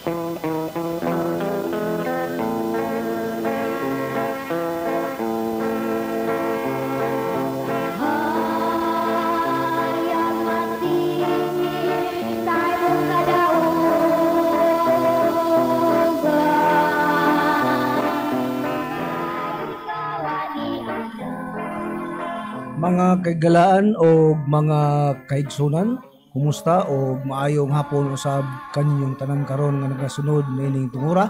Hayag matingin sa imong kadaugan. Ikaw ani Mga kaigalaan o mga kaigsunan, kumusta o maayong hapon usab kaninyong tanan karon nga nagasunod niining tungura.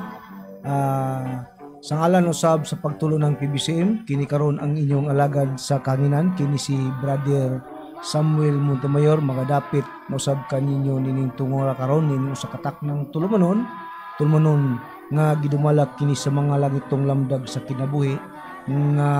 Sa ngalan usab sa pagtulo ng PBCM, kini karon ang inyong alagad sa kahanginan, kini si Brother Samuel Montemayor, magadapit na usab kaninyo nining tungura karon nining usa ka taknang tulumanon, tulumanon nga gidumalak kini sa mga langitong lamdag sa kinabuhi nga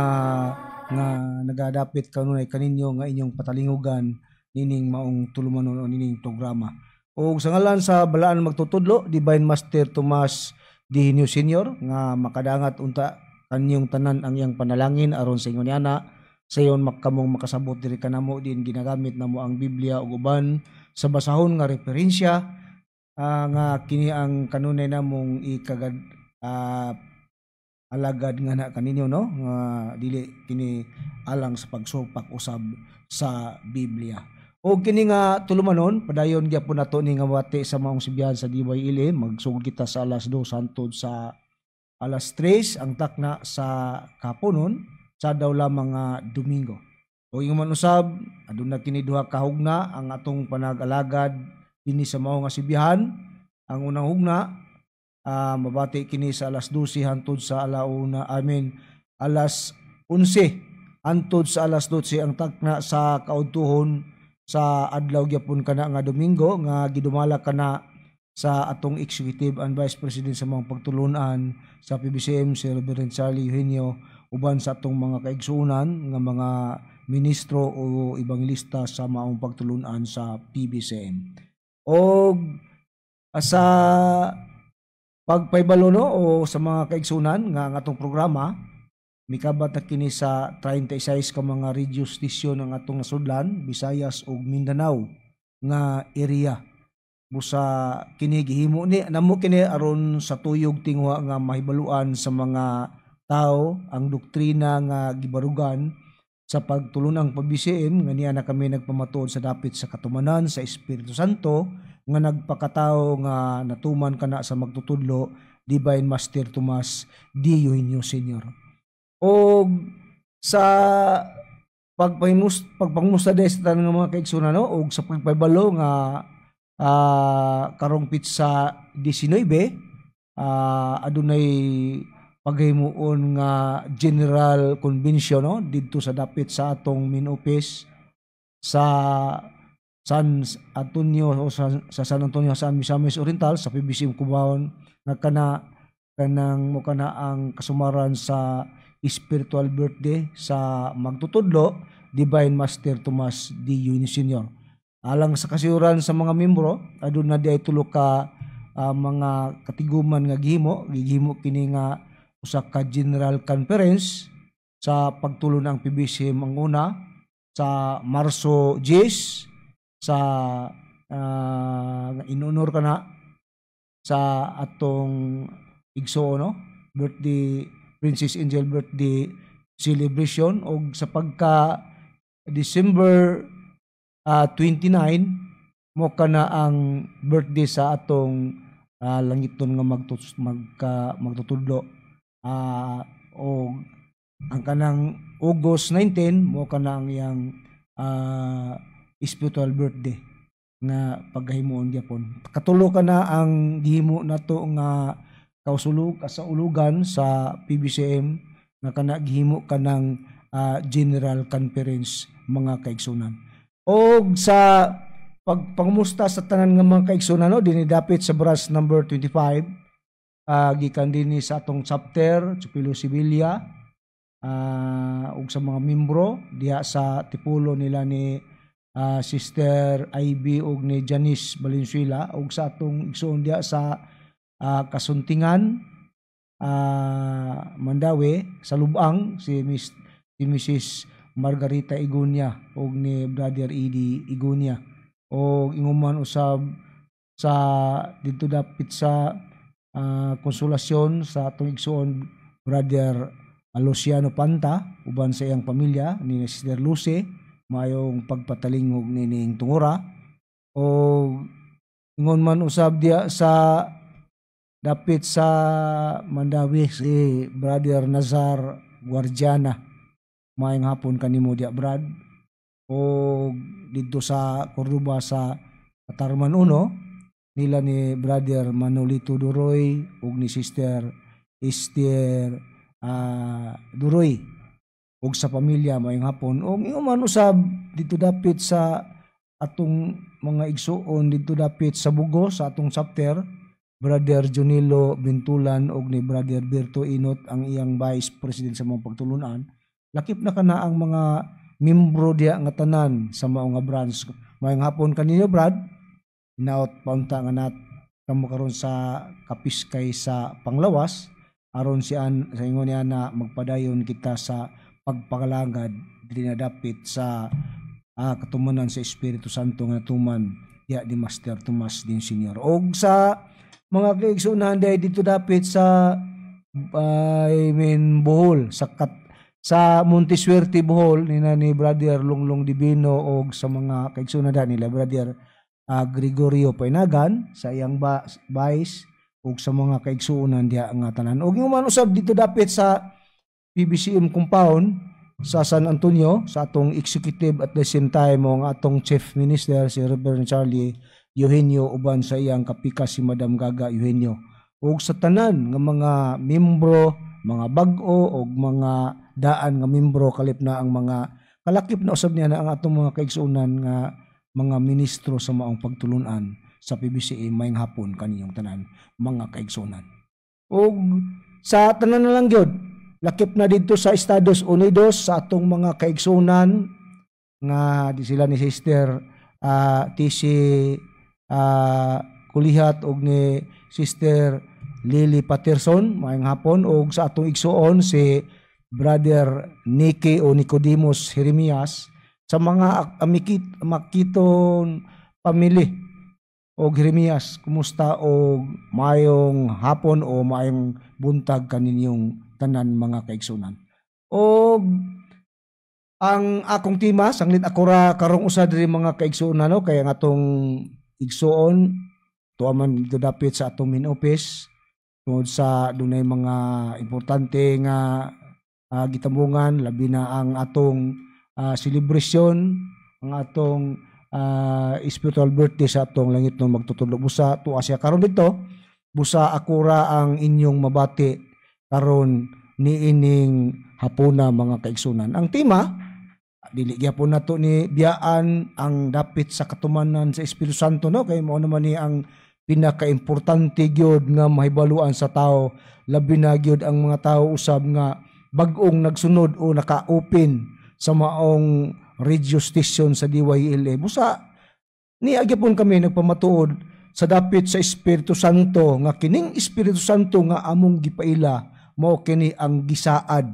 nga nagadapit kanunay kaninyo nga inyong patalingugan nining maong tulumanon o nining programa. O sa ngalan sa balaan magtutudlo, Divine Master Tomas D. Henio Sr. nga makadangat unta kanyong tanan ang iyang panalangin aron sa ingon niana sayon makamong makasabot diri kanamo din ginagamit namo ang Biblia ug uban sa basahon nga referensya nga kini ang kanunay namong ikagad alagad nga na kaninyo, no, nga dili kini alang sa pagsupak usab sa Biblia. O kini nga tulumanon padayon gyapon nato ni nga wati sa maong sibihan sa DYLA. Magsugod kita sa alas 2 hantod sa alas 3 ang takna sa kaponon sa daw lamang nga Domingo. O ingon man usab, aduna kini duha ka hugna ang atong panag-alagad dinhi sa mao nga sibihan. Ang unang hugna mabati kini sa alas 12 hantod sa alauna, I mean alas 11 hantod sa alas 12 ang takna sa kaudtuhon sa adlaw gyapon kana nga Domingo nga gidumala kana sa atong Executive and Vice President sa mga pagtulunan sa PBCM, si Reverend Charlie Eugenio, uban sa atong mga kaigsuonan nga mga ministro o ebanghelista sa maong pagtulunan sa PBCM. Og sa pagpaybalo, no, o sa mga kaigsunan nga ang atong programa mikabat na kini sa 36 ka mga radio station ang atong nasudlan, Visayas ug Mindanao nga area. Busa kini gihimo ni namo kini aron sa tuyog tinguha nga mahibaluan sa mga tao ang doktrina nga gibarugan sa pagtulunang PBCM nga niya na kami nagpamatuod sa dapit sa katumanan sa Espiritu Santo nga nagpakatao nga natuman kana sa magtutudlo Divine Master Tomas D. Eugenio Sr. Og sa pagpangusta des sa tanang mga kaigsunan, no, og sa pagpabalo nga karong pitsa 19 adunay paghimuon nga General Convention, no, didto sa dapit sa atong main office sa San Antonio o sa San Antonio sa Misamis Oriental sa PBC Cubao nga kana kanang mo kana ang kasumaran sa spiritual birthday sa magtutudlo Divine Master Tomas D. Eugenio Sr. Alang sa kasiuran sa mga membro, aduna di ay tulo ka mga katiguman nga gihimo, gihimo kini nga usa ka general conference sa pagtulo ng PBCM, ang una sa Marso 10 sa inonor kana sa atong igsoon, no, birthday, Princess Angel birthday celebration, og sa pagka December 29 mo kana ang birthday sa atong langiton nga magtutudlo, og ang kanang August 19 mo kana ang iyang spiritual birthday nga paghimuon gyapon. Katulo ka na ang gihimo nato nga kausulog kasaulugan sa PBCM nga kana gihimo kanang general conference, mga kaigsunan. Og sa pagpangumusta sa tanan nga mga kaigsunan, no, dinhi dapit sa branch number 25, gikan dinhi sa atong chapter Chupilo Sevilla, ug sa mga membro diha sa tipulo nila ni Sister Ivy ug ni Janice Valenzuela, ug sa atong igsoon diha sa Kasuntingan, Mandaue sa Lubang, si Mrs. Margarita Igunya ug ni Brother Edi Igunya, o inguman usab sa didto dapit sa konsolasyon sa atong igsuon Brother Luciano Panta uban sa iyang pamilya ni Sister Lucy, maayong pagpatalingog nining tungura. O ingon man usab diya sa dapit sa Mandawi si Brother Nazar Guardiana, maayong hapon kanimo diya, Brad. O didto sa Cordoba sa Catarman Uno nila ni Brother Manolito Duroy ug ni Sister Esther Duroy ug sa pamilya, maayong hapon. Ug ingon man usab didto dapit sa atong mga igsuon didto dapit sa Bugo sa atong chapter, Brother Junilo Bintulan og ni Brother Berto Inot, ang iyang vice president sa mga pagtulunan. Lakip na kana ang mga membro diya nga tanan sa mao nga branch. Maayong hapon kaninyo, Brad. Hinaot paunta nga nat kamo karon sa kapiskay sa panglawas aron sian sa ingon niya na magpadayon kita sa pagpangalagad diri na dapit sa katumanan sa Espiritu Santo nga tuman diya ni Master Tomas din Senior. Og sa mga kaigsuonan dahil dito dapit sa, I mean, Bohol, sa Montisuerte, Bohol, nina ni Brother Lunglong Divino og sa mga kaigsuonan da nila Brother Gregorio Painagan sa iyang vice ug sa mga kaigsuonan diha nga tanan. Og ingon man usab dito dapit sa PBCM compound sa San Antonio sa atong executive, at the same time ang atong chief minister si Reverend Charlie Eugenio uban sa iyang kapika si Madam Gaga Eugenio ug sa tanan nga mga membro, mga bag-o og mga daan nga membro, kalip na ang mga kalakip na usab niya na ang atong mga kaigsuonan nga mga ministro sa maong pagtulunan sa PBCM. Maayong hapon kaniyong tanan, mga kaigsuonan. Ug sa tanan na lang gyud, lakip na didto sa Estados Unidos sa atong mga kaigsuonan nga di sila ni Sister TC Kulihat og ni Sister Lily Patterson, maayong hapon. Og sa atong igsuon si Brother Nicky o Nicodemus Jeremias, sa mga amikit makiton family og Jeremias, kumusta og maayong hapon o maayong buntag kaninyong tanan, mga kaigsunan. Og ang akong tema sanglit ako ra karong usa diri, mga kaigsuonan, no, kaya nga atong igsuon tuwa man dito dapit sa atong main office tungod sa dunay mga importante nga gitambungan, labi na ang atong celebration, ang atong spiritual birthday sa atong langit no magtutudlo. Busa tuwa siya karon dito, busa ako ra ang inyong mabati karon niining hapuna, mga kaigsunan. Ang tema, dili gyapon nato ni biyaan ang dapit sa katumanan sa Espiritu Santo, no, kay mao naman ni ang pinakaimportante gyud nga mahibaluan sa tao, labi na gyud ang mga tao usab nga bag-ong nagsunod o naka-open sa maong radio station sa DYLA. Busa ni gyapon kami nagpamatuod sa dapit sa Espiritu Santo nga kining Espiritu Santo nga among gipaila mao kini ang gisaad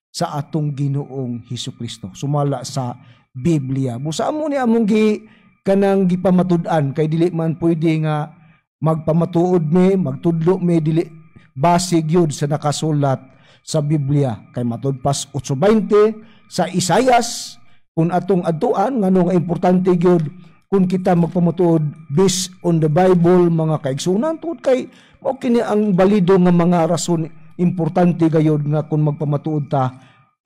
sa atong Ginoong Hesus Kristo sumala sa Biblia. Busa amo ni among gi kanang gipamatud-an kay dili man pwede nga magpamatuod mi, magtudlo mi, dili base gyud sa nakasulat sa Biblia, kay matud pas 8:20 sa Isayas kung atong adtuan. Ngano nga importante gyud kung kita magpamatuod based on the Bible, mga kaigsunan? Tungod kay mao kini ang balido nga mga rason, importante gayud nga kung magpamatuod ta,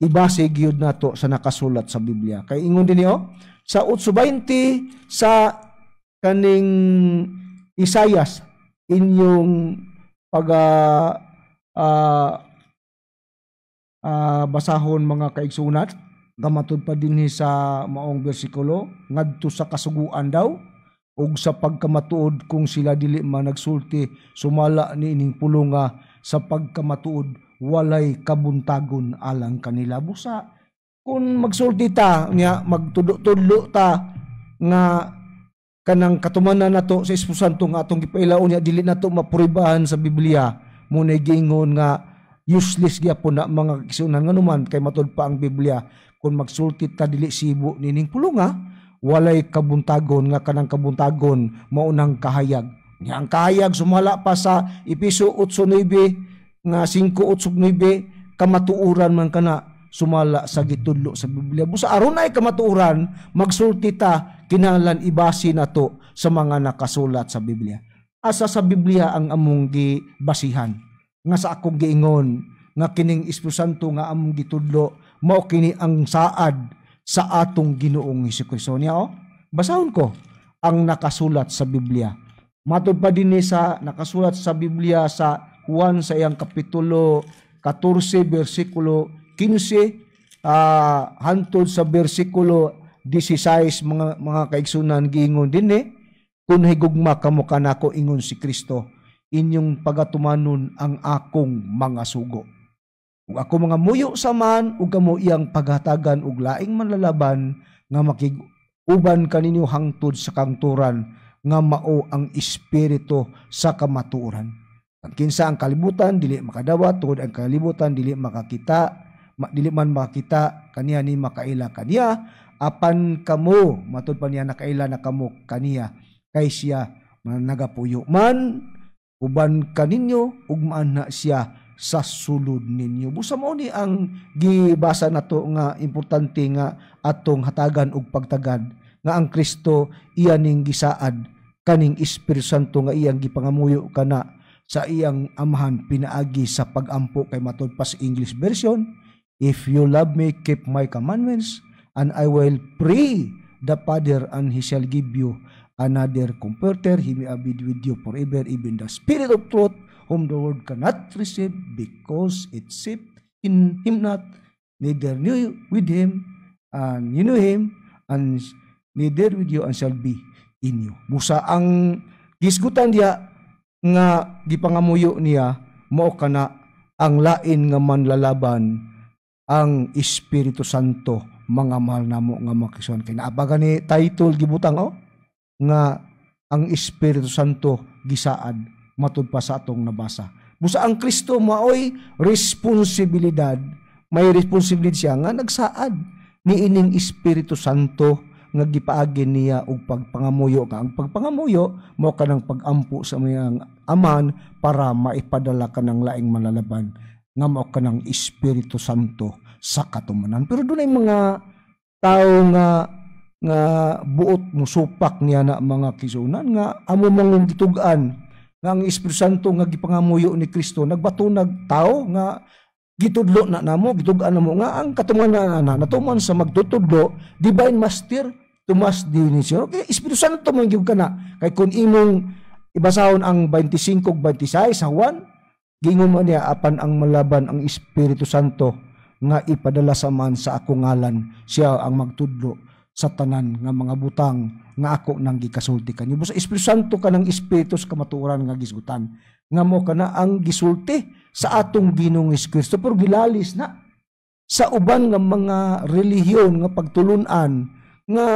ibase gyud nato sa nakasulat sa Biblia. Kay ingon din niyo sa 8:20 sa kaning Isayas, inyong pag basahon, mga kaigsunan, gamatud pa dinhi sa maong bersikulo ngadto sa kasuguan daw ug sa pagkamatuod, kung sila dili man nagsulti sumala niining pulong, sa pagkamatuod walay kabuntagon alang kanila. Busa kung magsulti ta nya magtudlo-tudlo ta nga kanang katumanan nato sa Espiritu Santo nga atong gipailaon niya dili nato mapuribahan sa Biblia, mo na giingon nga useless gyapon na, mga kaigsunan. Nganuman kay matud pa ang Biblia, kung magsulti ta dili sibo nining pulunga, walay kabuntagon, nga kanang kabuntagon mao nang kahayag. Nya ang kahayag sumala pa sa Epeso 8:9 nga 5:8, kamatuoran man kana sumala sa gitudlo sa Biblia. Busa aron ay kamatuoran, magsulti ta, kinahanglan ibase nato sa mga nakasulat sa Biblia. Asa sa Biblia ang among gibasihan? Nga sa akong giingon nga kining Espiritu Santo nga among gitudlo, mao kini ang saad sa atong Ginoong Hesukristo niya, oh. Basahon ko ang nakasulat sa Biblia. Matud pa dinhi sa nakasulat sa Biblia sa Juan sa iyang kapitulo 14 bersikulo 15 hantod sa bersikulo 16, mga kaigsunan, giingon dinhi, "Kung higugma kamo kanako," ingon si Kristo, "inyong pagatumanon ang akong mga sugo. Ug ako mangamuyo sa Amahan ug kamo iyang paghatagan og laing manlalaban nga makig-uban kaninyo hangtod sa kangturan, nga mao ang Espiritu sa kamatuoran. Ang kinsa ang kalibutan dili makadawat tungod ang kalibutan dili makakita, dili man makakita kaniya ni makaila kaniya. Apan kamo," matud pa niya, "nakaila na kamo kaniya kay siya nagapuyo man uban kaninyo ug maana siya sa sulod ninyo." Busa mao ni ang gibasa nato nga importante nga atong hatagan og pagtagad nga ang Kristo iya ning gisaad kaning Espiritu Santo nga iyang gipangamuyo kana sa iyang Amahan pinaagi sa pagampo, kay matud pa sa English version, "If you love me, keep my commandments, and I will pray the Father and he shall give you another comforter, he may abide with you forever, even the Spirit of truth, whom the world cannot receive because it seeth in him not, neither knew with him, and you know him, and neither with you and shall be in you." Busa ang gisgutan diya nga gipangamuyo niya, mao kana ang lain nga manlalaban, ang Espiritu Santo, mga mahal namo nga makison, kay naa pa gani title gibutang, oh, nga ang Espiritu Santo gisaad matud pa sa atong nabasa. Busa ang Kristo maoy responsibilidad, may responsibilidad siya nga nagsaad ni ining Espiritu Santo nga gipaagi niya og pagpangamuyo, nga ang pagpangamuyo mao kanang pagampo sa iyang Amahan para maipadala kanang laing manlalaban nga mao kanang Espiritu Santo sa katumanan. Pero dunay mga tao nga nga buot musupak niya na, mga kisunan, nga amo mong gitug-an nga ang Espiritu Santo nga gipangamuyo ni Kristo nagbatunag tao nga gitudlo na namo, gitug-an namo nga ang katumanan na natuman sa magtutudlo, Divine Master Tomas Dionisio. Kay Espiritu Santo man gyud kana, kay kung imong ibasahon ang 25 ug 26 sa Juan, gingon man niya, "Apan ang malaban, ang Espiritu Santo nga ipadala sa Amahan sa akong ngalan, siya ang magtudlo sa tanan nga mga butang nga ako nang gikasulti kanyo." Busa Espiritu Santo kanang Espiritu sa kamatuoran nga gisgutan nga mo kana ang gisulti sa atong Ginoong Kristo, pero gilalis na sa uban nga mga relihiyon nga pagtulunan nga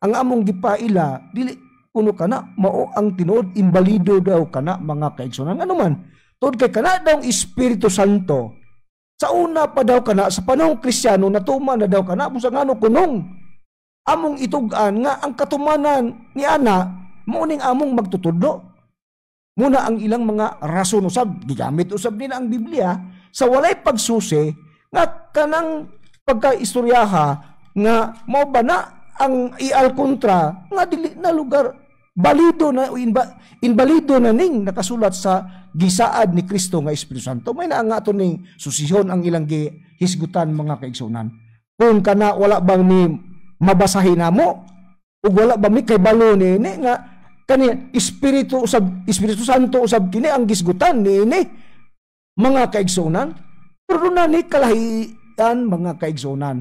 ang among gipaila dili kuno kana mao ang tinuod, imbalido daw kana, mga kaigsunan. Ano man tuod kay kana daw ang Espiritu Santo sa una pa daw kana, sa panahong Kristiyano natuman na daw kana. Busa ngano kunong among itug-an nga ang katumanan ni ana mao ning among magtutudlo? Muna ang ilang mga rason usab, gigamit usab nila ang Biblia sa walay pagsusi nga kanang pagkaistoryaha nga mao ba na ang ial kontra nga dili na lugar balido na o inbalido na ning nakasulat sa gisaad ni Kristo nga Espiritu Santo. May naa nga ato ning susihon ang ilang gihisgutan, mga kaigsunan. Kung kana wala bang ni mabasahin namo ug wala ba mi kay balo ni ini nga kani Espiritu usab, Espiritu Santo usab kini ang gisgutan niini, mga kaigsunan. Pero na ni kalahian, mga kaigsunan,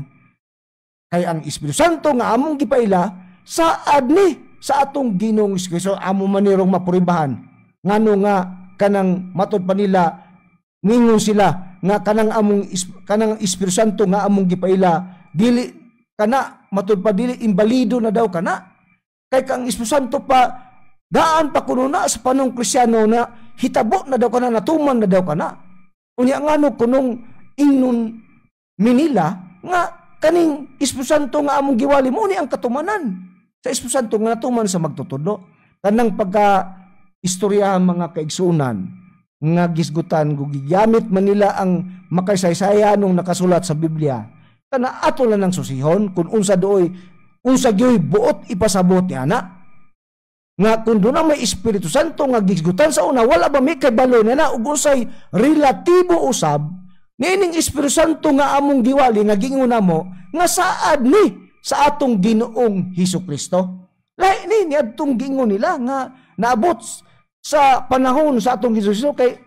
kay ang Espiritu Santo nga among gipaila saad ni sa atong Ginoong Kristo. Amo man nirong mapuribahan ngano nga kanang matod pa nila, ningon sila nga kanang among kanang Espiritu Santo nga among gipaila dili kana, matud pa dili, imbalido na daw kana, kay kang Espiritu Santo pa daan pa kuno na sa panong Kristiyano na hitabo na daw kana, natuman na daw kana. Unya ngano kunong ingnon minila nga kaning Espiritu Santo nga among giwali mo ni ang katumanan sa Espiritu Santo nga natuman sa magtutudlo, kanang pagka istorya, mga kaigsunan, nga gisgutan ug gigamit man nila ang makaysaysayanong nakasulat sa Biblia, kana ato lang nang susihon kung unsa dooy, unsa gyoy buot ipasabot ni ana nga kung doon may Espiritu Santo nga gisgutan sa una, wala ba mi kabalo na ug unsay relatibo usab niining Espiritu Santo nga among giwali, nga gingon namo nga saad ni sa atong Ginoong Hesus Kristo? Lahi ni niadtong gingon nila nga naabot sa panahon sa atong Ginoong Hesus, kay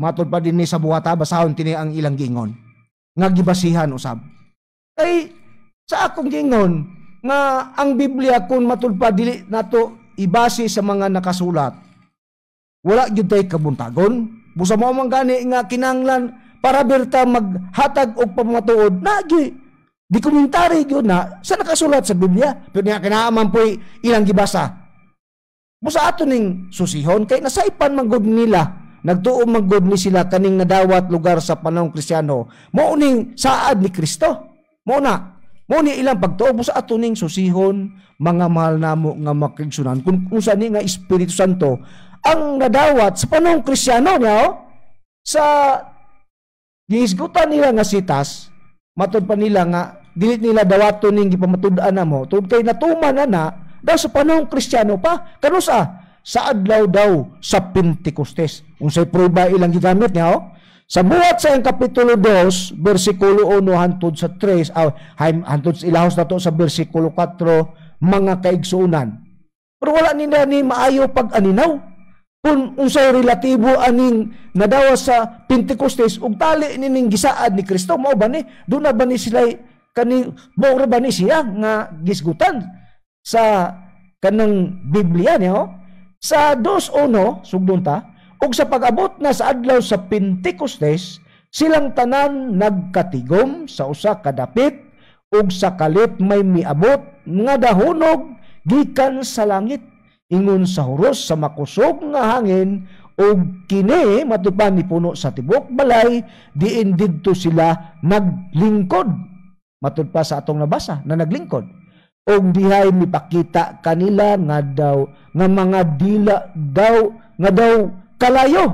matud pa din ni sa Buhata, basahon tini ang ilang gingon nga gibasihan usab. Kay sa akong gingon nga ang Biblia, kung matud pa dili nato ibase sa mga nakasulat, wala gyud tay kabuntagon. Busa mao man gani nga kinahanglan para berta maghatag og pamatuod na gyud di komentary gyud na sa nakasulat sa Biblia, pero niya kinaaman po'y ilang gibasa. Busa ato ning susihon kay nasaipan man gud nila, nagtuo man gud ni sila kaning nadawat lugar sa panahong Kristiyano mao ning saad ni Kristo. Mao na mao ni ilang pagtuo. Busa ato ning susihon, mga mahal namo nga makigsunan, kung unsa ni nga Espiritu Santo ang nadawat sa panahong Kristiyano niya, oh. Sa gihisgutan nila nga sitas, matud pa nila nga dili nila dawaton ning gipamatud-an namo tungod kay natuman na na daw sa panahong Kristiyano pa kanusa sa adlaw daw sa Pentecostes. Unsay prueba ilang gigamit niya, oh? Sa Buhat sa iyang Kapitulo 2, bersikulo 1 hantod sa 3, hantod sa ilahos nato sa bersikulo 4, mga kaigsuonan. Pero wala nila ni maayo pag-aninaw kung unsay relatibo aning nadawa sa Pentecostes ug tali nining gisaad ni Kristo. Mao ba ni? Doon na ba ni sila kani, mao ra ba ni siya nga gisgutan sa kanang Biblia niya, oh? Sa 2:1, sugdon ta, ug sa pag-abot na sa adlaw sa Pentecostes, silang tanan nagkatigom sa usa ka dapit, ug sa kalit may miabot nga dahunog gikan sa langit ingon sa huros sa makusog nga hangin, ug kini matupan ni puno sa tibok balay diin didto sila naglingkod. Matud pa sa atong nabasa na naglingkod, ug dihay mipakita kanila nga daw nga mga dila daw nga daw kalayo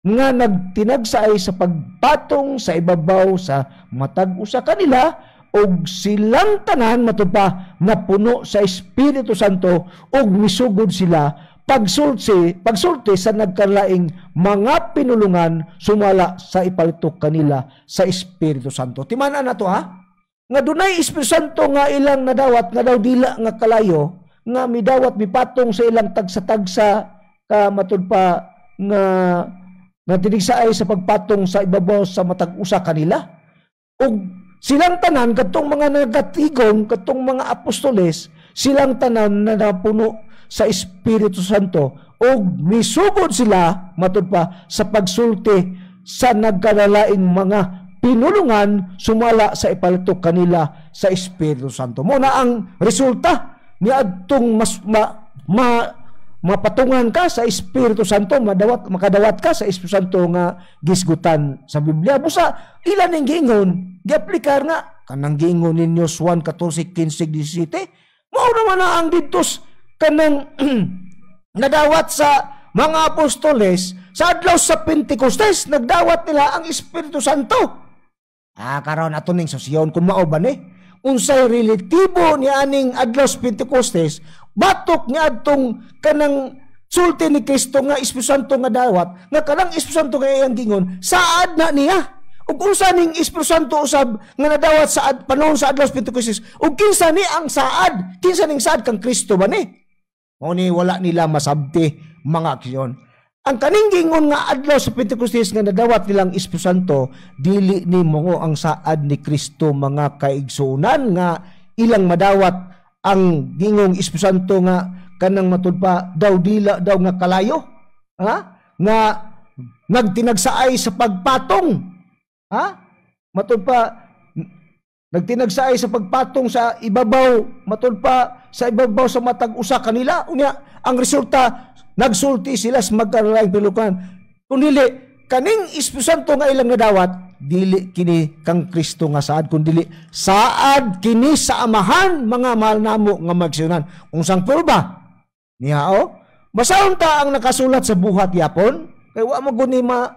nga nagtinagsaay sa pagpatong sa ibabaw sa matag usa kanila, ug silang tanan, matud pa, napuno sa Espiritu Santo ug misugod sila pagsulti sa nagkalaing mga pinulungan sumala sa ipalitok kanila sa Espiritu Santo. Timan-an nato, ha, nga dunay Espiritu Santo nga ilang nadawat nga daw dila nga kalayo nga midawat mipatong sa ilang tagsa-tagsa ka, matud pa, nga natinigsaay sa pagpatong sa ibabaw sa matag usa kanila, ug silang tanan katong mga nagatigom, katong mga apostoles, silang tanan na napuno sa Espiritu Santo ug misugod sila, matud pa, sa pagsulti sa nagkalalaing mga pinulungan sumala sa ipalitok kanila sa Espiritu Santo. Mo na ang resulta niadtong mas mapatungan ka sa Espiritu Santo, madawat, makadawat ka sa Espiritu Santo nga gisgutan sa Biblia. Busa ilan ning giingon, giaplikar nga kanang giingon ninyo 1, 14, 15, 17. Mao naman na ang didtos kanang nadawat sa mga apostoles sa adlaw sa Pentecostes, nagdawat nila ang Espiritu Santo. Karon ato ning sosiyon kung mao ba ni unsay relatibo ni aning adlaw sa Pentecostes batok ni adtong kanang sulti ni Kristo nga Espiritu Santo nga dawat, nga kanang Espiritu Santo nga iyang gingon saad na niya, ug unsa ning Espiritu Santo usab nga nadawat sa panahon sa adlaw sa Pentecostes, ug kinsa ni ang saad, kinsa ning saad, kang Kristo ba ni? Mao ni wala nila masabti, mga aksyon. Ang kaning gingon nga adlaw sa Pentecostes nga nadawat nilang Espiritu Santo, dili ni mo ang saad ni Kristo, mga kaigsuonan, nga ilang madawat ang gingong Espiritu Santo nga kanang matud pa daw dila daw nga kalayo, ha, nga nagtinagsaay sa pagpatong, ha, matud pa, nagtinagsaay sa pagpatong sa ibabaw, matud pa, sa ibabaw sa matag usa kanila. Unya ang resulta, nagsulti sila sa magkalaing pilukan. Kung dili kaning Espiritu Santo nga ilang nadawat, dili kini kang Kristo nga saad, kun dili saad kini sa Amahan, mga mahal namo nga magsiunan. Unsang prueba niya, oh? Basahon ta ang nakasulat sa Buhat yapon kay wa mo guni ma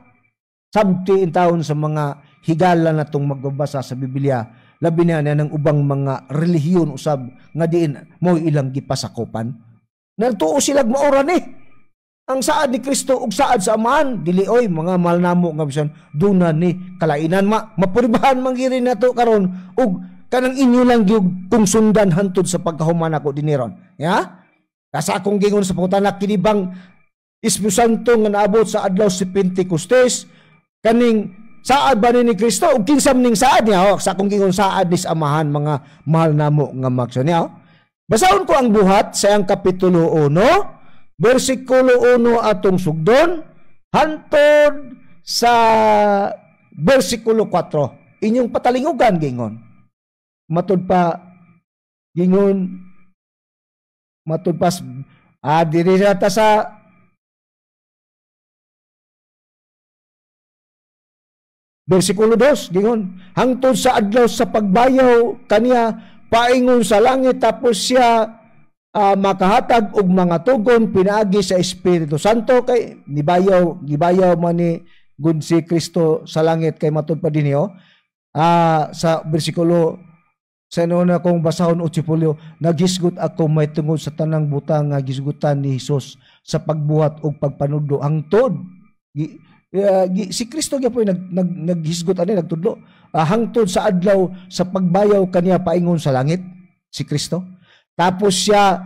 sabti in taon sa mga higala natong magbabasa sa Biblia, labi na ng ubang mga relihiyon usab nga diin mo ilang gipasakopan. Nagtuo silag maora ni ang saad ni Kristo ug saad sa Amahan. Dili oy mga mahal namo nga bisan duna ni kalainan mapuribahan man giri nato karon ug kanang inyo lang gyud kung sundan hantod sa pagkahuman ako dinhi ron. Ya? Kasa akong gingon sa pangutana kini bang Espiritu Santo nga naabot sa adlaw si Pentecostes kaning saad ba ni Kristo ug kinsa ning saad niya? Oh, sa akong gingon saad ni sa Amahan, mga mahal namo nga magso niya. Oh. Basahon ko ang Buhat sa iyang kapitulo 1, bersikulo 1 atong sugdon hantod sa bersikulo 4. Inyong patalingugan gingon. Matud pa gingon matud pa diri ta sa bersikulo 2 gingon hangtod sa adlaw sa pagbayaw kaniya paingon sa langit, tapos siya makahatag og mga tugon pinaagi sa Espiritu Santo kay nibayaw gibayaw man ni gud si Kristo sa langit kay matud pa dinhi sa bersikulo sa noon akong basahon o sipulyo, nagisgot ako may tungod sa tanang butang nga gisgutan ni Hesus sa pagbuhat og pagpanudlo hangtod si Kristo gyapon naghisgot ani nagtudlo hangtod sa adlaw sa pagbayaw kaniya paingon sa langit si Kristo. Tapos siya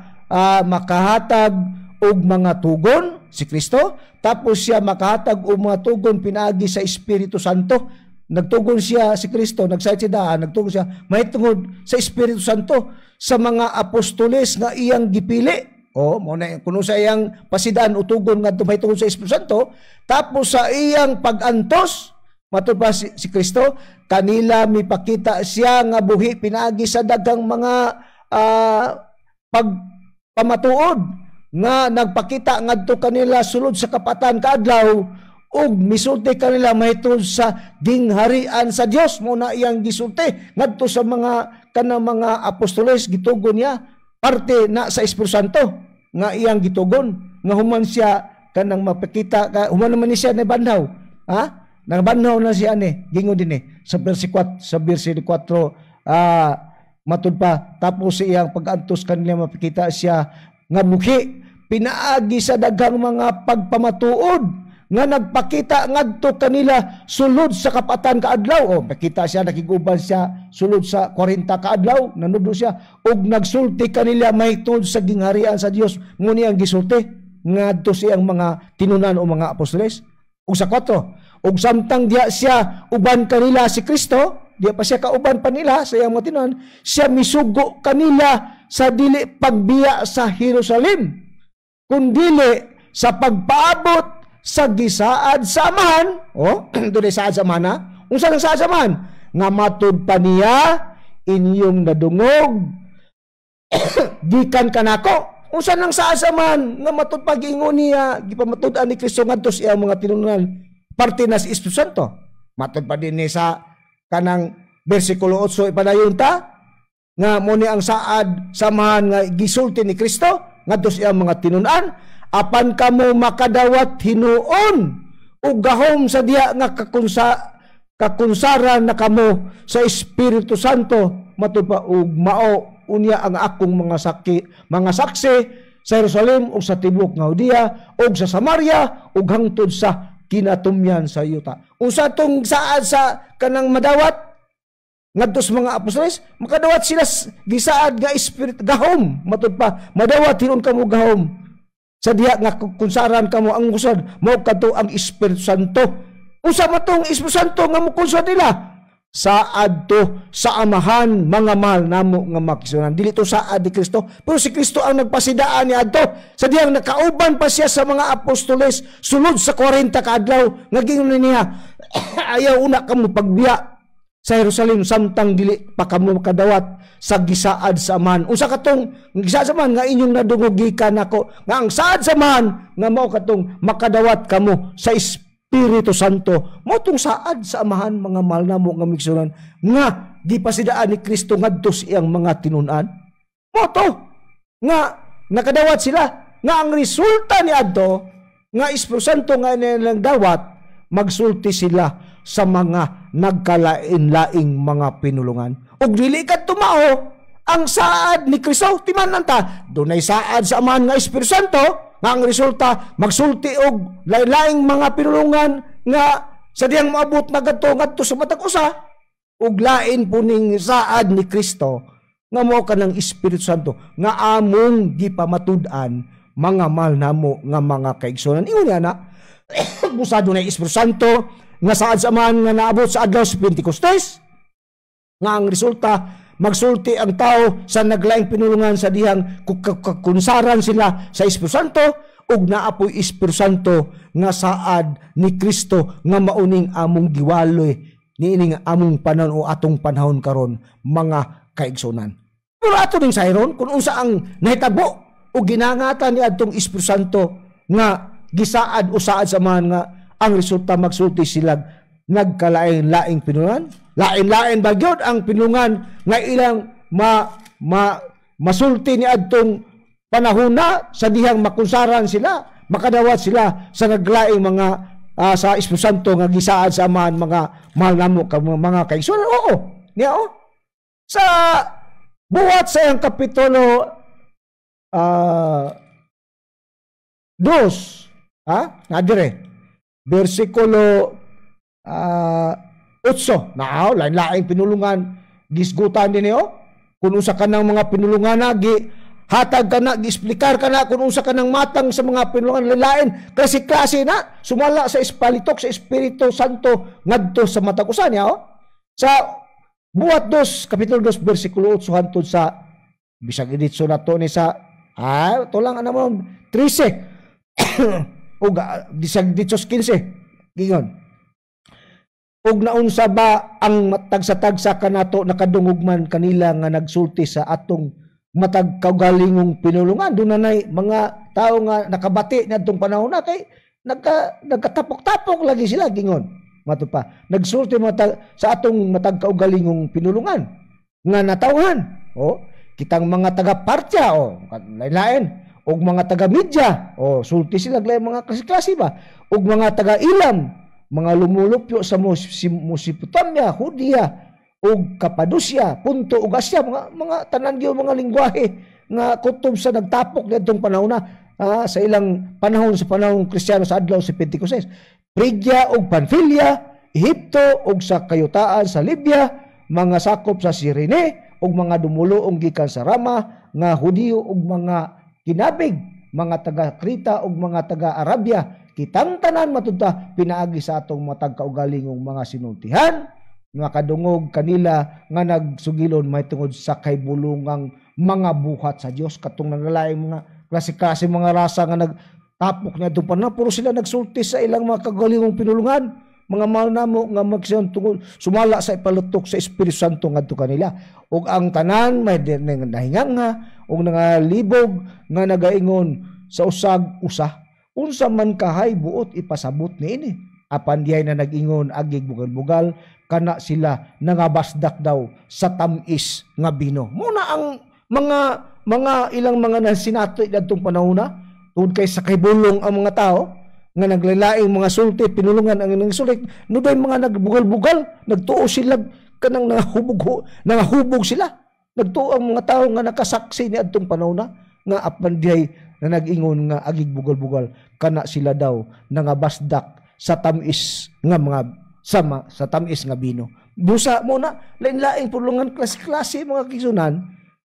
makahatag og mga tugon si Kristo, tapos siya makahatag og mga tugon pinaagi sa Espiritu Santo. Nagtugon siya si Kristo, nagsayod siya daan, nagtugon siya mahitungod sa Espiritu Santo sa mga apostoles nga iyang gipili. O mo na kuno sa iyang pasidaan utugon ngadto mahitungod sa Espiritu Santo, tapos sa iyang pag-antos matud pa si Kristo kanila mipakita siya nga buhi pinaagi sa daghang mga pagpamatuod nga nagpakita ngadto kanila sulod sa kapatan kaadlaw ug misulti kanila mahitungod sa gingharian sa Dios. Mo na iyang gisulti ngadto sa mga kanang mga apostoles, gitugon niya parte na sa Espiritu Santo nga iyang gitugon nga human siya kanang mapakita human naman ni siya nabanhaw, ha, nabanhaw na siya ani gingon dinhi sa bersikulo 4 sa bersikulo 4 matud pa tapos sa iyang pag-antos kanila mapakita siya nga buhi pinaagi sa daghang mga pagpamatuod nga nagpakita ngadto kanila sulod sa kapatan kaadlaw. O makita siya, nakiguban siya sulod sa 40 kaadlaw, nanudlo siya og nagsulti kanila mahitungod sa gingharian sa Dios. Nguni ang gisulti ngadto siyang mga tinunan o mga apostoles. Ug sa 4, ug samtang diya siya uban kanila si Kristo, diya pa siya kauban pa nila sa iyang mga tinunan, siya misugo kanila sa dili pagbiya sa Jerusalem, kundili sa pagpaabot sa gisaad sa Amahan. Oh, dunay saad sa Amahan, ha? Unsa nang saad sa Amahan? Nga matud pa niya inyong nadungog gikan kanako. Unsa nang saad sa Amahan nga matud pa giingon niya, gipamatud-an ni Kristo ngadto sa iyang mga tinunan, parte na si Espiritu Santo. Matud pa dinhi sa kanang bersikulo 8 ipadayon ta nga mo ni ang saad sa Amahan nga gisulti ni Kristo ngadto sa iyang mga tinun-an, apan kamo makadawat hinuon ug gahom sa diha nga kakunsaran na kamo sa Espiritu Santo matud pa ug mao unya ang akong mga saksi sa Jerusalem ug sa tibuok nga Judea ug sa Samaria ug hangtod sa kinatumyan sa yuta. Unsa tong saad sa kanang madawat ngadto sa mga apostoles, makadawat sila gisaad nga espiritu gahom matud pa madawat hinuon kamo gahom sa diha nga kunsaran kamo ang usad mao kadto ang Espiritu Santo. Unsa man tong Espiritu Santo nga mokonsad nila? Saad to sa Amahan, mga mahal namo nga makisunan. Dili to saad ni Kristo, pero si Kristo ang nagpasidaan ni adto sa dihang nakauban pa siya sa mga apostoles sulod sa 40 ka adlaw nga giingon niya ayaw una kamo pagbiya sa Jerusalem samtang dili pa kamo makadawat sa gisaad sa Amahan. Unsa katong gisaad sa Amahan nga inyong nadungog gikan nako, nga ang saad sa Amahan nga mao katong makadawat kamo sa Espiritu Santo. Mao tong saad sa Amahan, mga mahal namo nga migsunan, nga gipasidaan ni Kristo ngadto sa iyang mga tinun-an. Mao to nga nakadawat sila. nga ang resulta ni adto nga Espiritu Santo nga nilang dawat, magsulti sila sa mga nagkalain-laing mga pinulungan. Ug dili kadto mao ang saad ni Kristo. Timan ta, dunay saad sa Amahan nga Espiritu Santo nga ang resulta magsulti og lain-laing mga pinulungan nga sa diyang moabot na gadto ngadto sa matag usa, ug lain po ning saad ni Kristo nga mao kanang Espiritu Santo nga among gipamatud-an, mga mahal namo nga mga kaigsuonan. Ingon nga na busa dunay Espiritu Santo nga saad sa Amahan nga naabot sa adlaw sa Pentecostes nga ang resulta magsulti ang tao sa naglaing pinulungan sa dihang kunsaran sila sa Espiritu Santo, ug naa poy Espiritu Santo nga saad ni Kristo nga mauning among giwaloy niining among panahon o atong panahon karon, mga kaigsunan. Pero ato ning sayron kung unsa ang nahitabo o ginangatan ni adtong Espiritu Santo nga gisaad o saad sa Amahan nga ang resulta magsulti sila nagkalain-laing pinulungan. Lain-lain ba gyud ang pinulungan nga ilang ma, ma masulti ni adtong panahon na sa dihang makunsaran sila, makadawat sila sa naglaing mga sa Espiritu Santo nga gisaad sa Amahan, mga mahal namo ka mga kaigsuonan? Oo. Niya oh. Sa Buhat sa iyang kapitulo 2, ha? Nadire. Bersikulo 8. Naaw, lain-laing pinulungan gisgutan din niyo. Kung unsa ka ng mga pinulungan na gi hatag ka na, giexplikar ka na kung unsa ka ng matang sa mga pinulungan, lain klase-klase na sumala sa espalitok sa Espiritu Santo ngadto sa matag usa niya oh. Sa Buhat 2, kapitulo 2, bersikulo 8 hantod sa bisag iditso na to ni sa to lang ano mo 13 ug bisag ditso 15. Gingon, "Ug naunsa ba ang tagsa-tagsa kanato nakadungog man kanila nga nagsulti sa atong matag kaugalingong pinulungan?" Doon na mga tao nga nakabati niadtong panahon na kay nagkatapok-tapok lagi sila. Gingon mato pa, nagsulti matag, sa atong matag kaugalingong pinulungan nga natawhan o kitang mga taga Partia o lain-lain og mga taga Media o sulti sila lain mga klase-klase ba, og mga taga Ilam, mga lumulupyo sa Mesopotamia, Judea ug Capadocia, Punto ug Asia, mga tanan gyud mga lingwahe nga kutob sa nagtapok niadtong panahon na sa ilang panahon, sa panahon Kristiyano sa adlaw sa Pentecostes. Prigya ug Panfilia, Ehipto ug sa kayutaan sa Libya, mga sakop sa Sirene ug mga dumuluong gikan sa Rama nga Hudiyo ug mga kinabig, mga taga Creta ug mga taga Arabia, kitang tanan matud ta pinaagi sa atong matag kaugalingong mga sinultihan nakadungog kanila nga nagsugilon mahitungod sa kaybulungang mga buhat sa Dios. Katong naglaing mga klase-klase mga rasa nga nagtapok niya pa na puro sila nagsulti sa ilang mga kagalingong pinulungan, mga mahal namo nga magsiyon, tungod sumala sa ipalutok sa Espiritu Santo ngadto kanila. Ug ang tanan may nahinganga ug nangalibog nga nagaingon sa usag usa, "Unsa man kahay buot ipasabot niini?" Apan dihay na nag-ingon agig bugal-bugal kana sila nangabasdak daw sa tamis nga bino. Muna ang mga ilang mga nasinatoy adtong panahon na tungod kay sa kaybulong ang mga tao nga naglalaing mga sulti pinulungan ang ilang sulit no day mga nagbugal-bugal, nagtuo sila kanang nangahubog, nangahubog sila. Nagtuo ang mga tao nga nakasaksi ni adtong panahon na nga apan dihay na nag-ingon nga agig bugal-bugal kana sila daw nangabasdak sa tamis nga mga sama sa tamis nga bino. Busa mo na lain-laing pulungan, klase-klase, mga kisunan,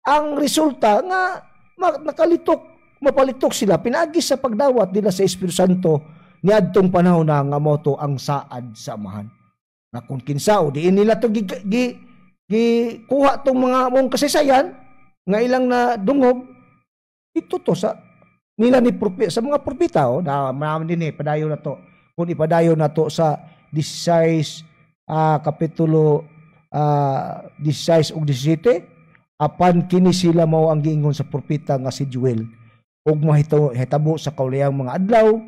ang resulta nga nakalitok, mapalitok sila pinaagi sa pagdawat nila sa Espiritu Santo niadtong panahon na nga moto ang saad sa Amahan. Nga kung kinsa o diin nila to gi, gi, gi kuha tong mga mong kasaysayan nga ilang na dungog ito to sa nila ni prope, sa mga propeta oh, na marami din eh padayon na to kung ipadayon na to sa 16 kapitulo 16 ug 17. "Apan kini sila mao ang giingon sa propeta nga si Joel: Ug mahitabo sa kauliyang mga adlaw,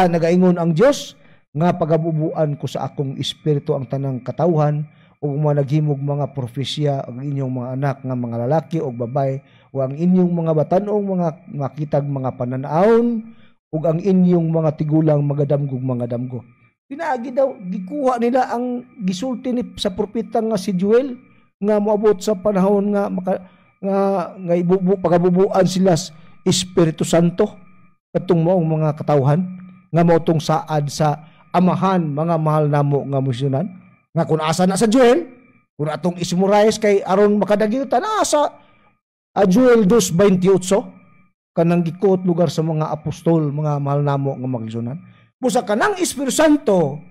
nagaingon ang Dios, nga pagabubuan ko sa akong espiritu ang tanang katawhan, ug mga naghimog mga propesya ang inyong mga anak nga mga lalaki ug babae, O ang inyong mga batanong mga makitag mga pananawon ug ang inyong mga tigulang magadamgog mga damgo. Pinaagi daw gikuha nila ang gisulti ni sa propeta nga si Joel nga moabot sa panahon nga maka, nga nga ibubu, pagabubuan sila sa Espiritu Santo katong maong mga katawhan nga mao tong saad sa Amahan, mga mahal namo nga misyonan, nga kung asa na sa Joel, kung atong i-summarize kay aron makadagyutan na sa Joel 2:28, kanang gikot lugar sa mga apostol, mga mahal namo nga maglisunan. Busa kanang Espiritu Santo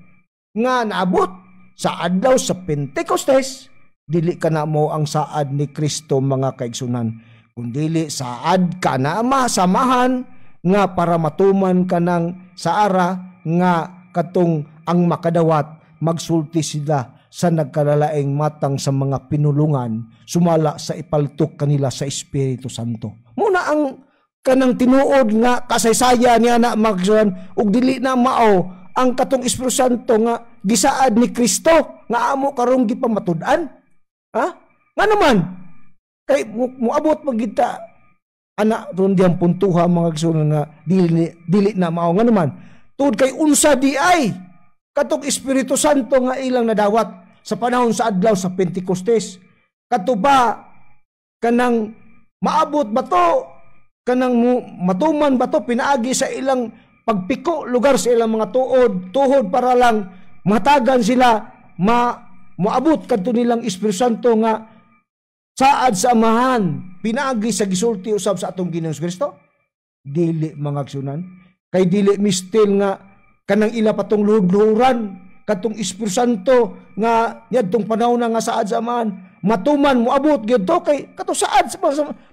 nga naabot sa adlaw sa Pentecostes, dili ka na mo ang saad ni Kristo, mga kaigsunan, kundili saad ka na ama samahan nga para matuman kanang saara nga katong ang makadawat magsulti sila sa nagkalalaing matang sa mga pinulungan sumala sa ipaltok kanila sa Espiritu Santo. Muna ang kanang tinuod nga kasaysayan niya na magsuan ug dili na mao ang katong Espiritu Santo nga gisaad ni Kristo nga amo karong gipamatud-an. Ha? Nga naman kay moabot magita ana ron diyang puntuha, mga kasunan, nga dili, dili na mao. Nga naman, tungod kay unsa di ay katong Espiritu Santo nga ilang nadawat sa panahon sa adlaw sa Pentecostes? Kato ba kanang maabot ba to, kanang matuman ba to pinaagi sa ilang pagpiko lugar sa ilang mga tuod tuhod para lang matagan sila moabot kadto nilang Espiritu Santo nga saad sa Amahan pinaagi sa gisulti usab sa atong Ginoong Kristo? Dili, mga kasunan, kay dili mistil nga kanang ila patong luhod-luhuran katong Espiritu Santo nga niadtong panahon na nga saad sa Amahan matuman moabot gyud to, kay kato saad sa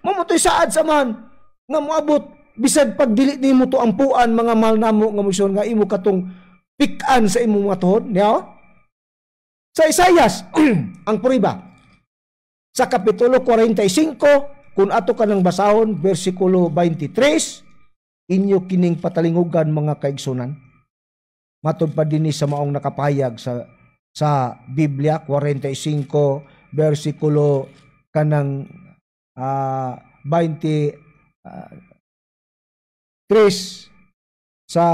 mamotoy saad sa Amahan nga moabot bisag pag dili nimo to ampuan, mga mahal namo nga misyon, nga imo katong pikan sa imong mga tuhod niya. Sa Isayas ang puriba sa kapitulo 45, kung ato ka ng basahon versikulo 23, inyo kining patalingugan, mga kaigsunan. Matod pa dinhi sa maong nakapayag sa Biblia 45 versikulo kanang 23 sa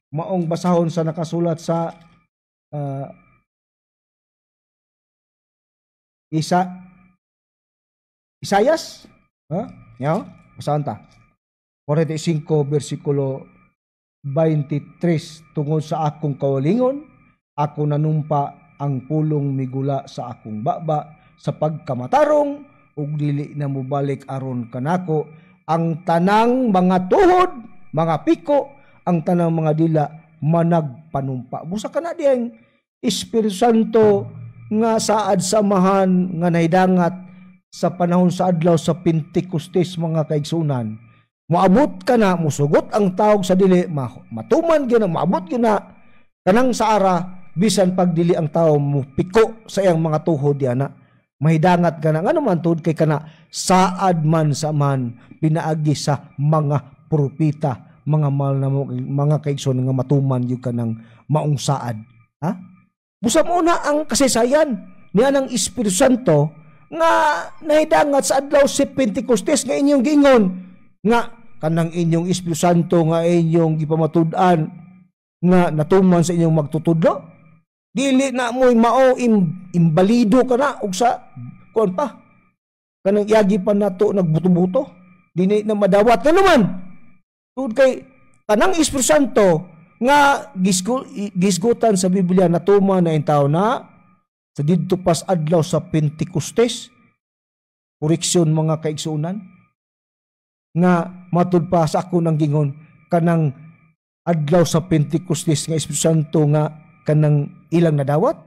maong basahon sa nakasulat sa Isa Isayas, ha? Yaw, basahan ta. 45 versikulo 23: "Tungod sa akong kaugalingon, ako nanumpa, ang pulong migula sa akong baba sa pagkamatarong ug dili na mobalik aron kanako: ang tanang mga tuhod, mga piko, ang tanang mga dila managpanumpa." Busa kana diyang Espiritu Santo nga saad sa Amahan nga nahidangat sa panahon sa adlaw sa Pentecostes, mga kaigsunan, moabot ka na, musugot ang tawag sa dili, matuman gyud na, moabot gyud na kanang saara bisan pag dili ang tao mupiko sa iyang mga tuhod diana. Mahidangat ka na. Ngano man? Tuhod kay kana saad man sa man pinaagi sa mga propeta, mga mahal na mo, mga kaigsoon, nga matuman gyud kanang maong saad. Ha? Busa mo na ang kasaysayan niya ng Espiritu Santo nga nahidangat sa adlaw sa Pentecostes nga inyong giingon nga kanang inyong Espiritu Santo nga inyong gipamatud-an nga natuman sa inyong magtutudlo, dili na mo'y mao, imbalido ka na og sa kuan pa kanang yagi pa nato nagbuto-buto, dili na madawat. Nga naman, tungod kay kanang Espiritu Santo nga gisgutan sa Biblia natuman na intaw na sa didto pas adlaw sa Pentecostes. Koreksyon, mga kaigsuonan, nga matud pa sa ako nang gingon kanang adlaw sa Pentecostes nga Espiritu Santo nga kanang ilang nadawat,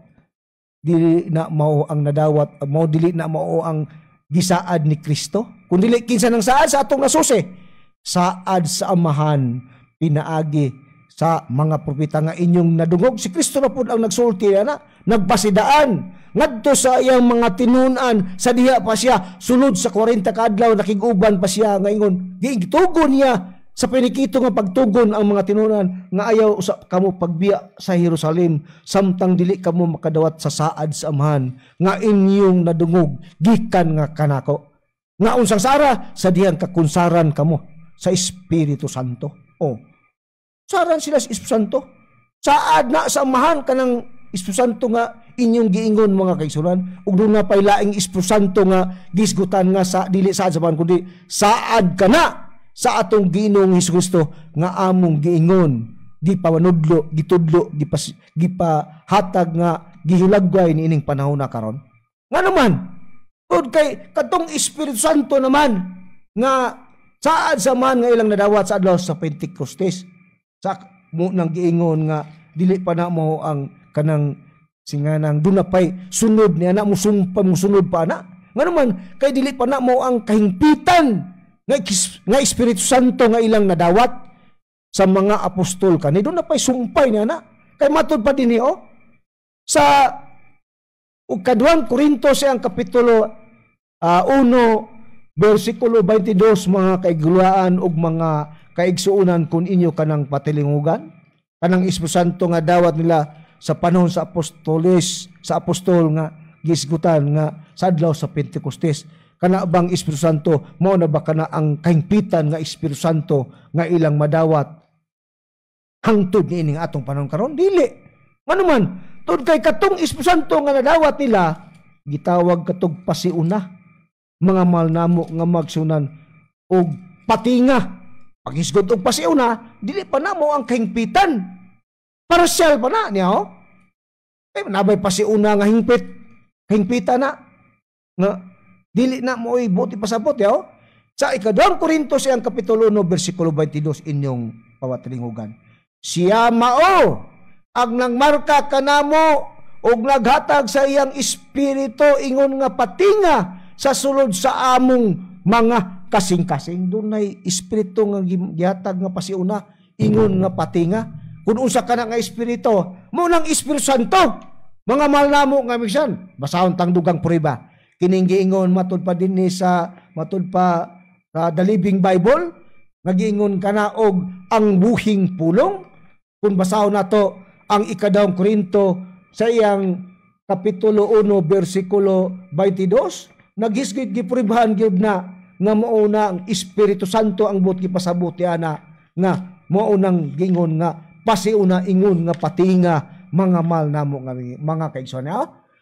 dili na mao ang nadawat mao, dili na mao ang gisaad ni Kristo, kun dili kinsa nang saad sa atong nasusi, saad sa Amahan pinaagi sa mga propeta nga inyong nadungog. Si Kristo na pud ang nagsulti na nagpasidaan ngadto sa iyang mga tinun-an sa diha pa siya sulod sa 40 ka adlaw, nakig-uban pa siya nga ingon, gitugon niya sa pinikito nga pagtugon ang mga tinun-an nga ayaw sa kamo pagbiya sa Jerusalem samtang dili kamo makadawat sa saad sa Amahan nga inyong nadungog gikan nga kanako. Nga unsang sara sa diyang kakunsaran kamo sa Espiritu Santo. Oh. Saran sila sa Espiritu Santo. Saad na sa Amahan kanang Espiritu Santo nga inyong giingon, mga kaigsuonan, ug duna pay laing Espiritu Santo nga gisgutan nga sa dili saad sa Amahan kundi saad kana sa atong Ginoong Hesukristo nga among giingon, gipawanudlo, gitudlo, gipahatag nga gihilagway niining panahon na karon. Nga naman, tungod kay katong Espiritu Santo naman nga saad sa man nga ilang nadawat sa adlaw sa Pentecostes, sa mo nang giingon nga dili pa na mo ang kanang singanang duna pay sunod niya na musumpa musunod pa na. Nga naman kay dili pa na mo ang kahingpitan nga Espiritu Santo nga ilang nadawat sa mga apostol kani, duna pay sumpay niya na. Kay matud pa dinhi, oh, sa ikaduhang Korinto siyang kapitulo 1 bersikulo 22, mga kaigsuonan ug mga kaigsuonan, kung inyo kanang patilingugan kanang Espiritu Santo nga dawat nila sa panahon sa apostoles, sa apostol nga gisgutan nga sa adlaw sa Pentecostes, kana bang Espiritu Santo mao na ba kana ang kahingpitan nga Espiritu Santo nga ilang madawat hangtod niining atong panahon karon? Dili. Ngano man? Tungod kay katong Espiritu Santo nga nadawat nila gitawag katog pasiuna, mga mahal namo nga magsunan, og patinga. Paghisgot og pasiuna, dili pa namo ang kahingpitan, partial pa na niya, oh. Eh, nabay pasiuna nga hingpit, kahingpitan na nga dili na mo buti pasabot ya, oh. Sa ikaduhang Korinto siyang kapitulo 1 bersikulo 22, inyong pawatlingugan. Siya mao ang nangmarka kanamo og naghatag sa iyang espiritu ingon nga patinga sa sulod sa among mga kasing-kasing. Dunay espiritu nga gihatag nga pasiuna ingon nga patinga. Kung unsa ka na nga espiritu, mao nang Espiritu Santo. Mga mahal namo nga minsan, basahon tang dugang prueba. Kining giingon matud pa dinhi sa matud pa sa The Living Bible nga giingon kana og ang buhing pulong. Kung basahon nato ang ikaduhang Korinto sa iyang kapitulo 1 bersikulo 22, naghisgit gipruebahan gyud na nga mao na ang Espiritu Santo ang buot gipasabot ana nga mao nang gingon nga pasiuna ingon nga patinga, mga mahal namo nga mga kaigsoon.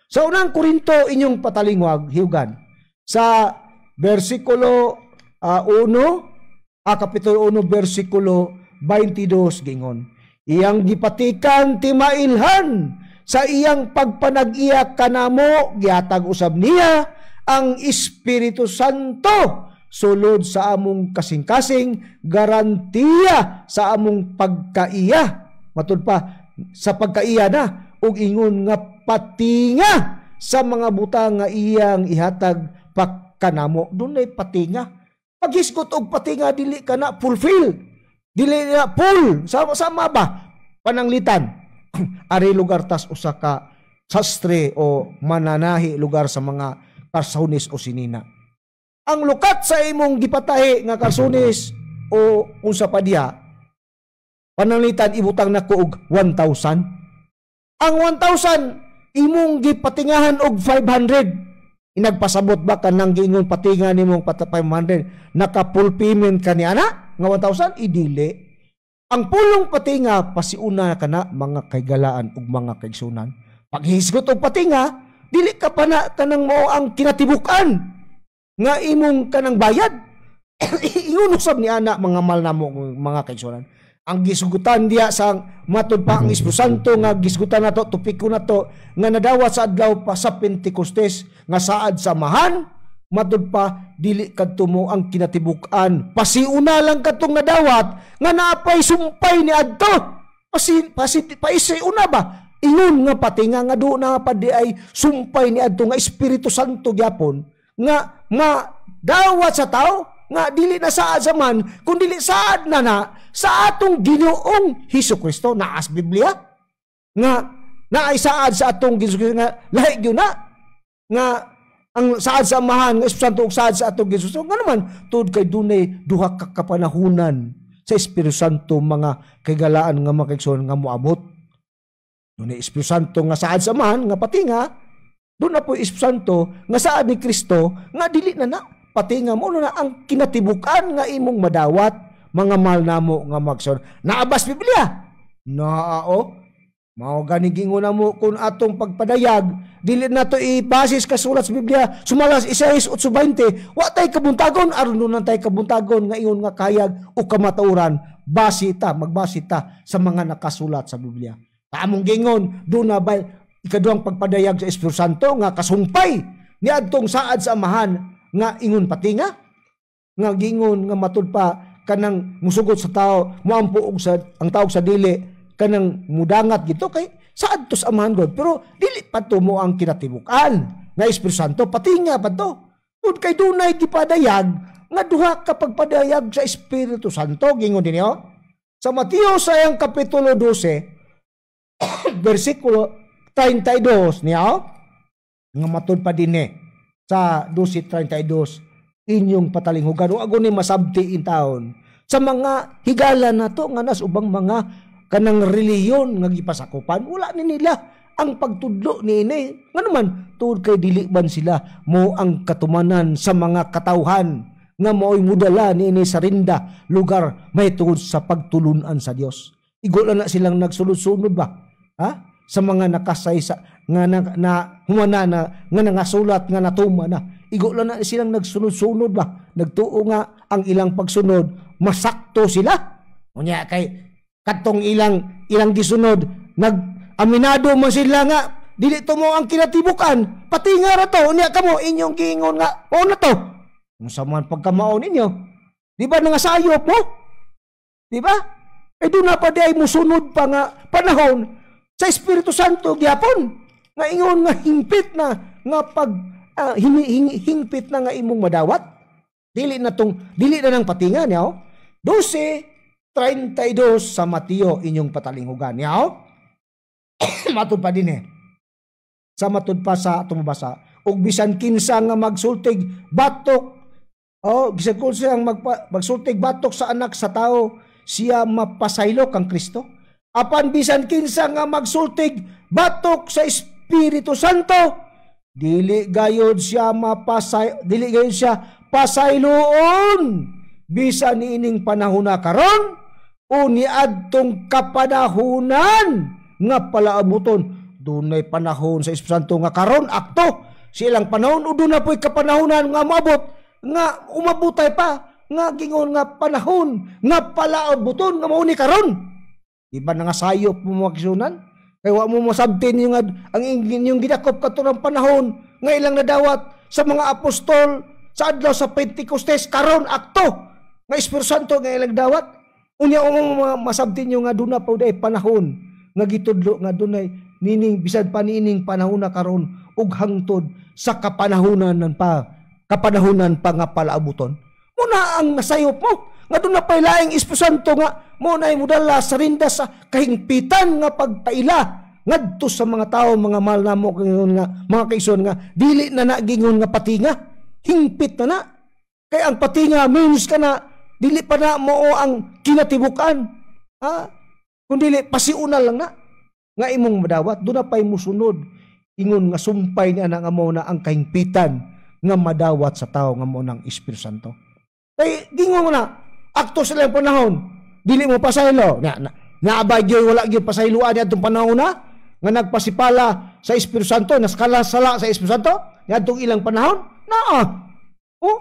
Sa unang Korinto, inyong patalingwag hiugan sa bersikulo 1, kapitulo 1 bersikulo 22, gingon, iyang gipatikan ti mailhan sa iyang pagpanag-iya kanamo, gihatag usab niya ang Espiritu Santo sulod sa among kasing-kasing, garantiya sa among pagkaiya. Matud pa sa pagkaiya na ug ingon nga patinga sa mga butang nga iyang ihatag pakanamo. Dunay patinga. Paghisgot og patinga, dili ka na fulfill, dili na full. Sama sama ba pananglitan ari lugar tas usa ka sastre o mananahi lugar sa mga karsones o sinina. Ang lukat sa imong gipatahi nga karsones o unsa pa diha, pananglitan ibutang nako og 1,000. Ang 1,000 imong gipatingahan og 500. Inagpasabot ba kanang giingon patinga nimong 500, naka full payment ka ni ana nga 1,000? Idili. Ang pulong patinga, pasiuna kana, mga kaigalaan ug mga kaigsunan. Paghisgot og patinga, dili ka pa na kanang mao ang kinatibuk-an nga imong kanang bayad. Ingon usab ni ana, mga mahal namo mga kaigsunan. Ang gisugutan diya sa matud pa ang Espiritu Santo nga gisgutan nato, topiko nato nga nadawat sa adlaw pa sa Pentecostes nga saad sa Amahan, matud pa dili kadto mo ang kinatibuk-an. Pasiuna lang kadtong nadawat nga naapay sumpay ni adto. Pasi pasi paisiuna ba? Ingon nga patinga nga do na pa di ay sumpay ni adto nga Espiritu Santo gyapon nga madawat sa tao nga dili na saad sa man kun dili saad na na sa atong Ginoong Hesus Kristo. Naas Biblia nga naay saad sa atong Ginoong Kristo nga lahi gyud na nga ang saad sa Amahan nga Espiritu Santo ug saad sa atong Ginoong Kristo. Nga naman tuod kay dunay duha ka kapanahunan sa Espiritu Santo, mga kaigalaan nga mga kaigsoon, nga moabot. Dunay Espiritu Santo nga saad sa Amahan nga patinga, doon na po Espiritu Santo nga saad ni Kristo nga dili na na Patinga mo na ang kinatibukan nga imong madawat, mga mahal namo nga magson. Naabas Biblia? Naa o. Mao gani gingon namo, kung atong pagpadayag dili nato i-basis kasulat sa Biblia sumalas 6:8:20, wa tay kabuntagon. Aron dunan tay kabuntagon nga ingon nga kahayag o kamatuoran, base ta, magbase ta sa mga nakasulat sa Biblia. Among gingon, duna ba ikaduhang pagpadayag sa Espiritu Santo nga kasumpay niadtong saad sa Amahan nga ingon patinga, nga gingon nga matud pa kanang musugot sa tao, moampo og sa ang tawag sa dili kanang mudangat gito kay saad to sa Amahan God, pero dili pa to mo ang kinatibuk-an nga Espiritu Santo, patinga pa to. Ug kay dunay gipadayag nga duha ka pagpadayag sa Espiritu Santo, gingon dinhi sa Mateo sa iyang kapitulo 12 bersikulo 32 niya, nga matud pa dinhi sa 12:32 inyong patalinghugan. Wa ni masabti in taon sa mga higala nato nga nas ubang mga kanang relihiyon nga gipasakupan, wala ni nila ang pagtudlo niini. Ngano man? Tungod kay dili ban sila mo ang katumanan sa mga katawhan nga mao'y mudala niini sa rinda lugar may tungod sa pagtulunan sa Dios. Igo na silang nagsunod-sunod ba? Ha? Sa mga nakasaysa nga na humana na nga nangasulat nga natuma na. Igo na silang nagsunod-sunod ba? Nagtuo nga ang ilang pagsunod masakto sila. Unya kay katong ilang ilang gisunod, nag-aminado man sila nga dili to mo ang kinatibukan, pati nga ra to. Unya kamo inyong giingon nga mao na to. Unsa man pagkamao ninyo? Di ba nangasayop mo? Di ba? Eh doon na pa di ay musunod pa nga panahon sa Espiritu Santo gyapon nga ingon nga hingpit na nga pag hingpit na nga imong madawat. Dili na tong dili na nang patinga niya. 12:32 sa Mateo inyong patalinghugan niya. Matud pa din eh. Sa matud pa sa tumabasa, ug bisan kinsa nga magsultig batok, oh, bisan kinsa ang magsultig batok sa Anak sa Tao, siya mapasaylo kang Kristo. Apan bisan kinsa nga magsultig batok sa Espiritu Santo, dili gayod siya pasayloon bisan niining panahon na karon o niadtong kapanahunan nga palaabuton. Dunay panahon sa Espiritu Santo nga karon akto silang panahon, o doon na po'y kapanahonan nga moabot nga umabutay pa nga gingon nga panahon nga palaabuton nga mao ni karon. Di ba nga sayop mo mga kisunan? Kay wa mo masabtin yung ang inyong gidakop katurang panahon nga ilang nadawat sa mga apostol sa adlaw sa Pentecostes karon akto nga Espiritu Santo nga ilang dawat. Unya mo masabtin yung nga doon na po panahon nga gitudlo nga dunay nining bisan pa niining panahon na karon ug hangtod sa kapanahonan pa nga palaabuton. Muna ang nasayop mo nga doon na pa'y laing Espiritu Santo nga mo na mudala sa rinda sa kahingpitan nga pagpaila ngadto sa mga tao, mga mahal namo nga mga kaison, nga dili na nagingon nga patinga, hingpit na na. Kay ang patinga means ka na dili pa na mo ang kinatibukan, ha? Kung dili pasiuna lang na nga imong madawat. Doon na pa'y musunod ingon nga sumpay ni ana nga mo na ang kahingpitan nga madawat sa tao nga mo ng Espiritu Santo. Kay gingon na akto sa ilang panahon dili mo pasaylo na naabay gyud, wala gyud pasayloan niadtong panahon na nga nagpasipala sa Espiritu Santo, naskalasala sa Espiritu Santo niadtong ilang panahon naa. Oh,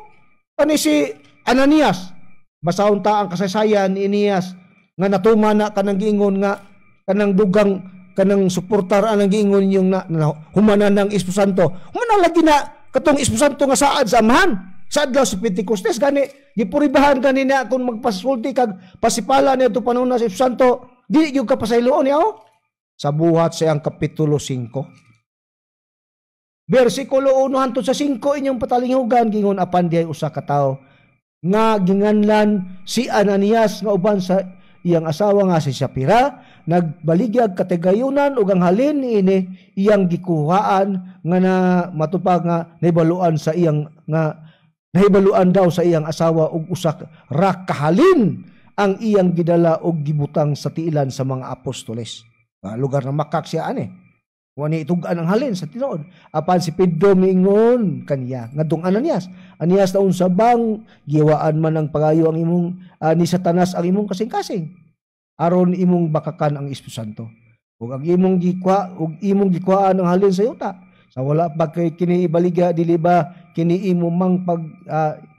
ani si Ananias, basahon ta ang kasaysayan ni Enias nga natuma na kanang giingon nga kanang dugang kanang suportar anang giingon yung na humana ng Espiritu Santo. Humana lagi na katong Espiritu Santo nga saad sa Amahan sa adlaw sa Pentecostes. Gani gipuribahan gani na kung magpasulti kag pasipala niya panahon na sa Espiritu Santo, dili gyud ka pasayloon niya. Oh, sa Buhat sa iyang kapitulo 5 bersikulo 1 hangtod sa 5 inyong patalinghugan, gingon, apan diay usa ka tawo nga ginganlan si Ananias nga uban sa iyang asawa nga si Sapira nagbaligyag katigayunan ug ang halin niini iyang gikuhaan nga na matupag nga nahibaluan sa iyang nga nahibaluan daw sa iyang asawa og usa ra kahalin ang iyang gidala og gibutang sa tiilan sa mga apostoles. Lugar na makak siya ani. Wa ni itug-an ang halin sa tinuod. Apan si Pedro miingon kaniya ngadtong Ananias, "Ananias, naunsa bang giwaan man ang pangayo ang imong ni Satanas ang imong kasing-kasing aron imong bakakan ang Espiritu Santo ug ang imong gikuha ug imong gikuhaan ang halin sa yuta sa wala pa kay kini ibaligya? Dili ba kini imo mang pag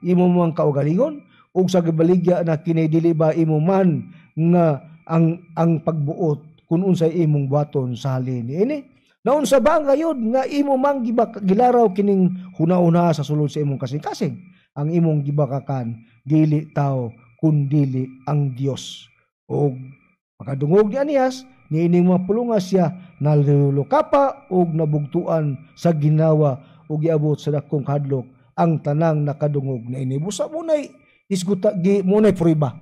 imo mang kaugalingon? Ug sa gibaligya na kini, dili ba imo man nga ang pagbuot kung unsay imong buhaton sa halin niini? Naunsa ba ang gayud nga imo mang gilaraw kining huna-huna sa sulod sa imong kasing-kasing? Ang imong gibakakan dili tao kundili ang Dios." Og makadungog ni Ananias niining mga pulunga, siya nalulukapa og nabugtuan sa ginawa, ug giabot sa dakong kahadlok ang tanang nakadungog na ini. Busa munay isguta gi munay prueba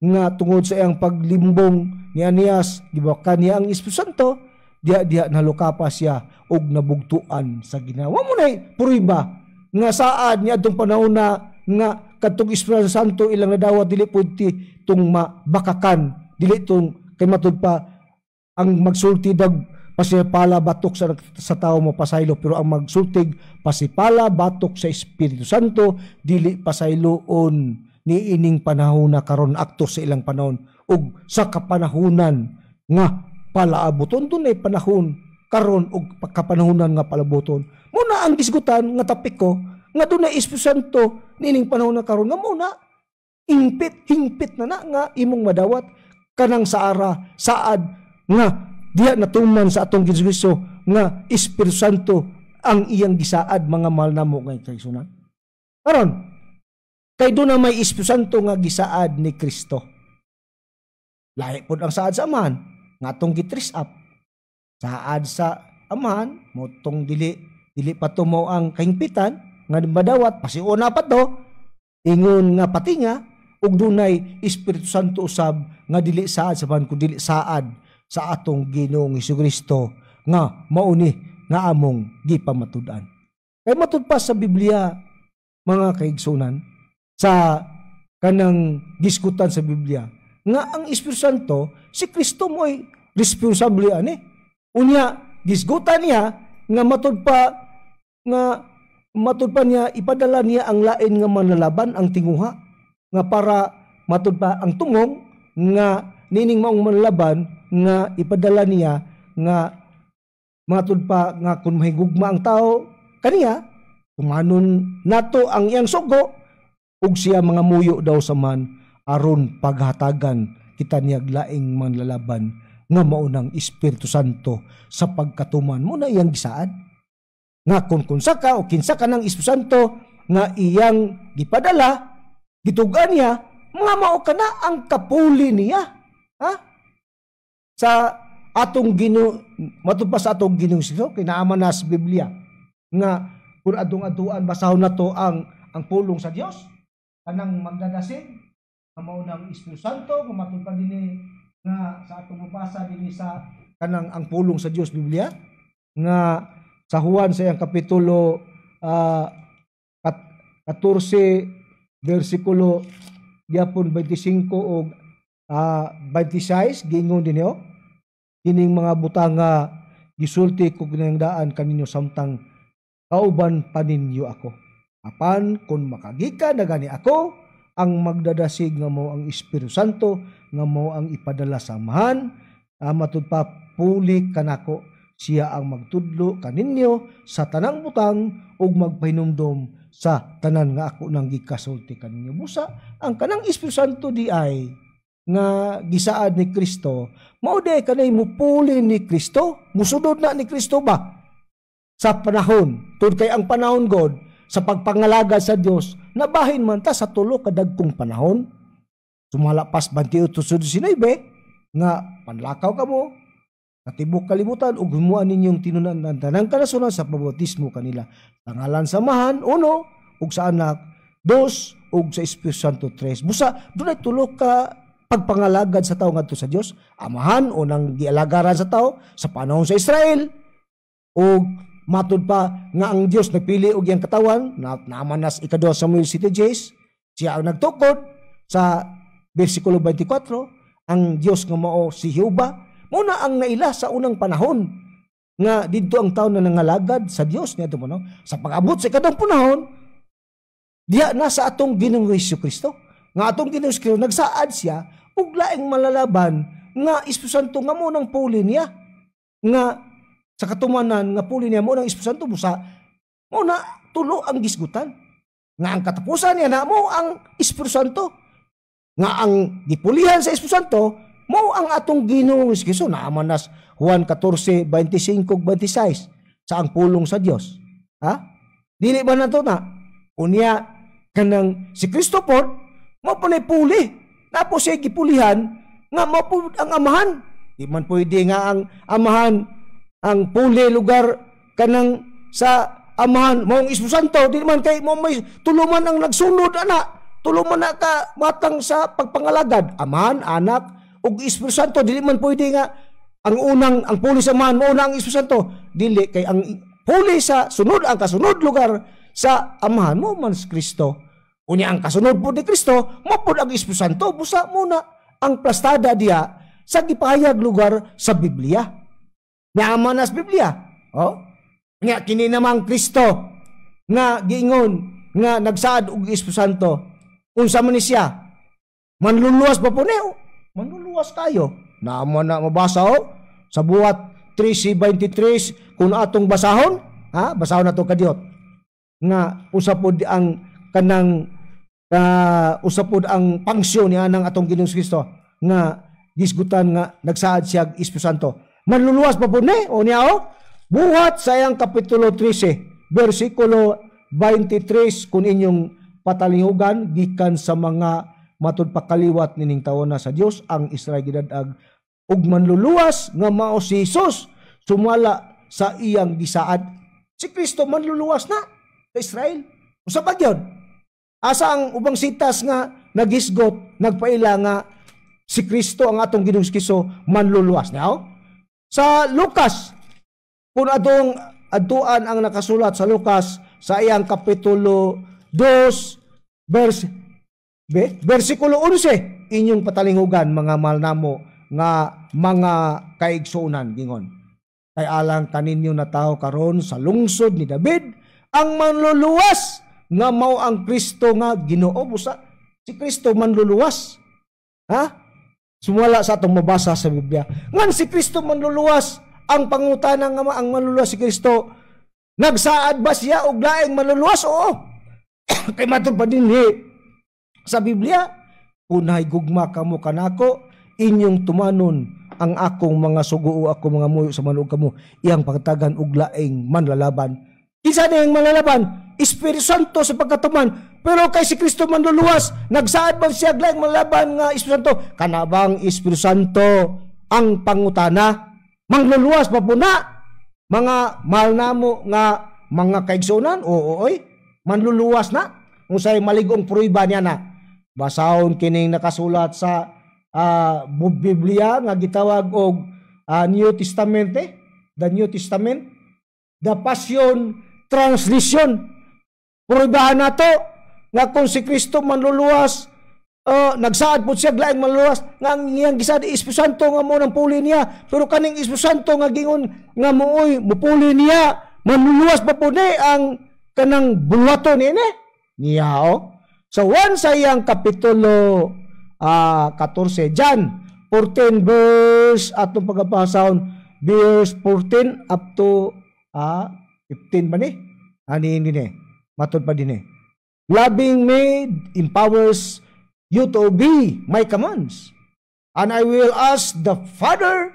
nga tungod sa iyang paglimbong ni Ananias, gibakan niya ang Espiritu Santo, diha diha nalukapa siya og nabugtuan sa ginawa. Mo nay prueba nga saad niya adtong panahon na nga kadtong Espiritu Santo ilang nadawat dili pwede tung mabakakan, dili tung kay matud pa ang magsulti dag pasipala batok sa tao mo pasaylo, pero ang magsultig pasipala batok sa Espiritu Santo dili pasayloon ni ining panahon na karon akto sa ilang panahon ug sa kapanahunan nga palaabuton. Dunay panahon karon ug kapanahunan nga palabuton. Muna ang gisgutan nga tapiko nga dunay Espiritu Santo niining panahon na karon nga muna hingpit hingpit na na nga imong madawat kanang saara saad nga diha natuman sa atong Jesucristo nga Espiritu Santo ang iyang gisaad, mga mahal namo nga kaigsuonan. Karon kay doon na may Espiritu Santo nga gisaad ni Kristo. Lahi pod ang saad sa Amahan nga atong gi-trace up. Saad sa Amahan mo tong dili dili pa to mo ang kahingpitan nga madawat pasiuna pa to ingon nga patinga, ug dunay Espiritu Santo usab nga dili saad sa Amahan kun dili saad sa atong Ginoong Hesukristo nga mauni nga among gipamatud-an. Kay matud pa sa Biblia, mga kaigsunan, sa kanang gisgutan sa Biblia nga ang Espiritu Santo, si Kristo mo'y responsable ani. Unya gisgutan niya nga matud pa niya ipadala niya ang lain nga manlalaban, ang tinguha, nga para matud pa ang tungong nga nining maong manlalaban nga ipadala niya nga matud pa nga kung mahigugma ang tao kaniya, tumanon nato ang iyang sugo ug siya mga muyo daw sa man aron paghatagan kita niyag laing manlalaban nga maunang Espiritu Santo sa pagkatuman mo na iyang gisaad nga kung saka o kinsa ka ng Espiritu Santo nga iyang gipadala, gitugan niya mga mao ka na ang kapuli niya, ha, sa atong Ginoo. Matud pa sa atong Ginoong Hesus, kinaaman na sa Biblia nga kung adtong atuan basahon nato ang pulong sa Dios kanang magdadasig nga mao ng Espiritu Santo nga matud pa dinhi nga sa atong mabasa dinhi sa kanang ang pulong sa Dios Biblia nga sa Juan sa iyang kapitulo 14 versikulo gyapon 25 og 26, giingon dinhi, oh, "Kining mga butang nga gisulti ko daan kaninyo samtang kauban pa ninyo ako. Apan kung makagikan na gani ako, ang magdadasig nga mao ang Espiritu Santo nga mao ang ipadala sa Amahan, matud pa puli kanako, siya ang magtudlo kaninyo sa tanang butang ug magpahinumdom sa tanan nga ako nang gikasulti kaninyo." Busa ang kanang Espiritu Santo di ay nga gisaad ni Kristo mao di kanay mupuli ni Kristo, musunod na ni Kristo ba sa panahon. Tud kay ang panahon god sa pagpangalagad sa Dios nabahin man ta sa tulo ka dagkong panahon sumala pas 28:19 nga panlakaw kamo sa tibok kalibutan ug himuan ninyong tinunan ang tanang kanasunan sa pabautismo kanila sa ngalan sa Amahan, uno, ug sa Anak, dos, ug sa Espiritu Santo, tres. Busa dunay tulo ka pagpangalagad sa tao ngadto sa Dios. Amahan, unang gialagaran sa tao sa panahon sa Israel, ug matud pa nga ang Dios nagpili og iyang katawan na naaman nas 2 Samuel City Jays, siya ang nagtukod sa versikulo 24, ang Dios nga mao si Jehova muna ang naila sa unang panahon. Nga didto ang tawo na nangalagad sa Dios niadto mo, no? Sa pag-abot sa ikaduhang panahon, diha na sa atong Ginoong Kristo. Nga atong Ginoong Kristo nagsaad siya og laing malalaban nga Espiritu Santo nga mo nang puli niya. Nga sa katumanan nga puli niya mo nang Espiritu Santo, busa mo na tulo ang gisgutan. Nga ang katapusan niya na mo ang Espiritu Santo. Nga ang gipulihan sa Espiritu Santo mo ang atong Ginoong Kristo. Naaman nas Juan 14:25-26 sa ang pulong sa Dios. Ha? Dili ba na to na? Unya kanang si Kristo pod mo po na puli. Tapos siya gipulihan nga mo po ang amahan. Di man pwede nga ang amahan ang puli lugar kanang sa amahan mo ang Espiritu Santo, di man kay mo may tuluman ang nagsunod ana, tuluman na ka matang sa pagpangalagad, Amahan, Anak ug Espiritu Santo. Dili man pwede nga ang unang ang puli sa Amahan mo una ang Espiritu Santo, dili kay ang puli sa sunod, ang kasunod lugar sa Amahan mo man si Kristo. Unya ang kasunod po ni Kristo mo pud ang Espiritu Santo, busa muna ang plastada diya sa gipahayag lugar sa Biblia. Naaman nas Biblia. Oh? Nga kini namang Kristo nga giingon nga nagsaad og Espiritu Santo. Unsa man ni siya? Manluluwas ba po niyo? Manluluwas kayo. Naaman na mabasa oh. Sa Buhat 13:23 kung atong basahon, ha? Basahon nato kadiyot. Nga usa pod ang kanang usa pod ang pangsyon niya ng atong Ginoong Kristo nga gisgutan nga nagsaad siya og Espiritu Santo. Manluluwas pa po ni o niya o? Buhat sa iyang Kapitulo 13, versikulo 23, kung inyong patalihugan, gikan sa mga matud pakaliwat nining tawona sa Dios ang Israel gidadag og manluluwas nga mao si Jesus sumala sa iyang gisaad. Si Kristo manluluwas na sa Israel. Usa pa gyud. Asa ang ubang sitas nga nagisgot, nagpaila nga si Kristo ang atong Ginoong Kristo manluluwas niya? Sa Lucas, kung adong adtuan ang nakasulat sa Lucas sa iyang Kapitulo 2 verse versikulo 11, inyong patalinghugan, mga mahal namo nga mga kaigsuonan, gingon. Kay alang kaninyo na tao karon sa lungsod ni David ang manluluwas nga mao ang Kristo nga Ginoo. Busa si Kristo manluluwas. Ha? Sumala sa atong mabasa sa Biblia. Ngan si Kristo manluluwas, ang pangutana nga ang manluluwas si Kristo, nagsaad ba siya og laing manluluwas? Oo. Kay matud pa dinhi sa Biblia, kung nahigugma kamo kanako, inyong tumanon ang akong mga sugo o akong mga muyo sa manuog kamo, iyang pagtagan og laing manlalaban. Kinsa na yung manlalaban? Espiritu Santo sa pagkatuman. Pero kay si Kristo manluluwas, nagsaad man siya laing manlalaban nga Espiritu Santo? Kana bang Espiritu Santo ang pangutana? Mangluluwas pa po na? Mga mahal namo nga mga kaigsunan? Oo, oy. Manluluwas na. Kung sa'y maligong pruiba niya na. Basahon kining nakasulat sa Biblia nga gitawag og New Testament, the New Testament, the Passion Translation. Pruibahan nato nga kung si Kristo manluluwas, nagsaad po siya laing manluluwas nga ang iyang gisaad Espiritu Santo nga mo nang puli niya, pero kaning Espiritu Santo nga gingon nga mooy mupuli niya, manluluwas pa po ni ang kanang bulaton ini niya oh. So 1 sa iyang Kapitulo 14, John 14 verse atong pagkabasahon, verse 14 up to 15 ba ni? Ani ni matud pa din eh. Loving me empowers you to obey my commands. And I will ask the Father,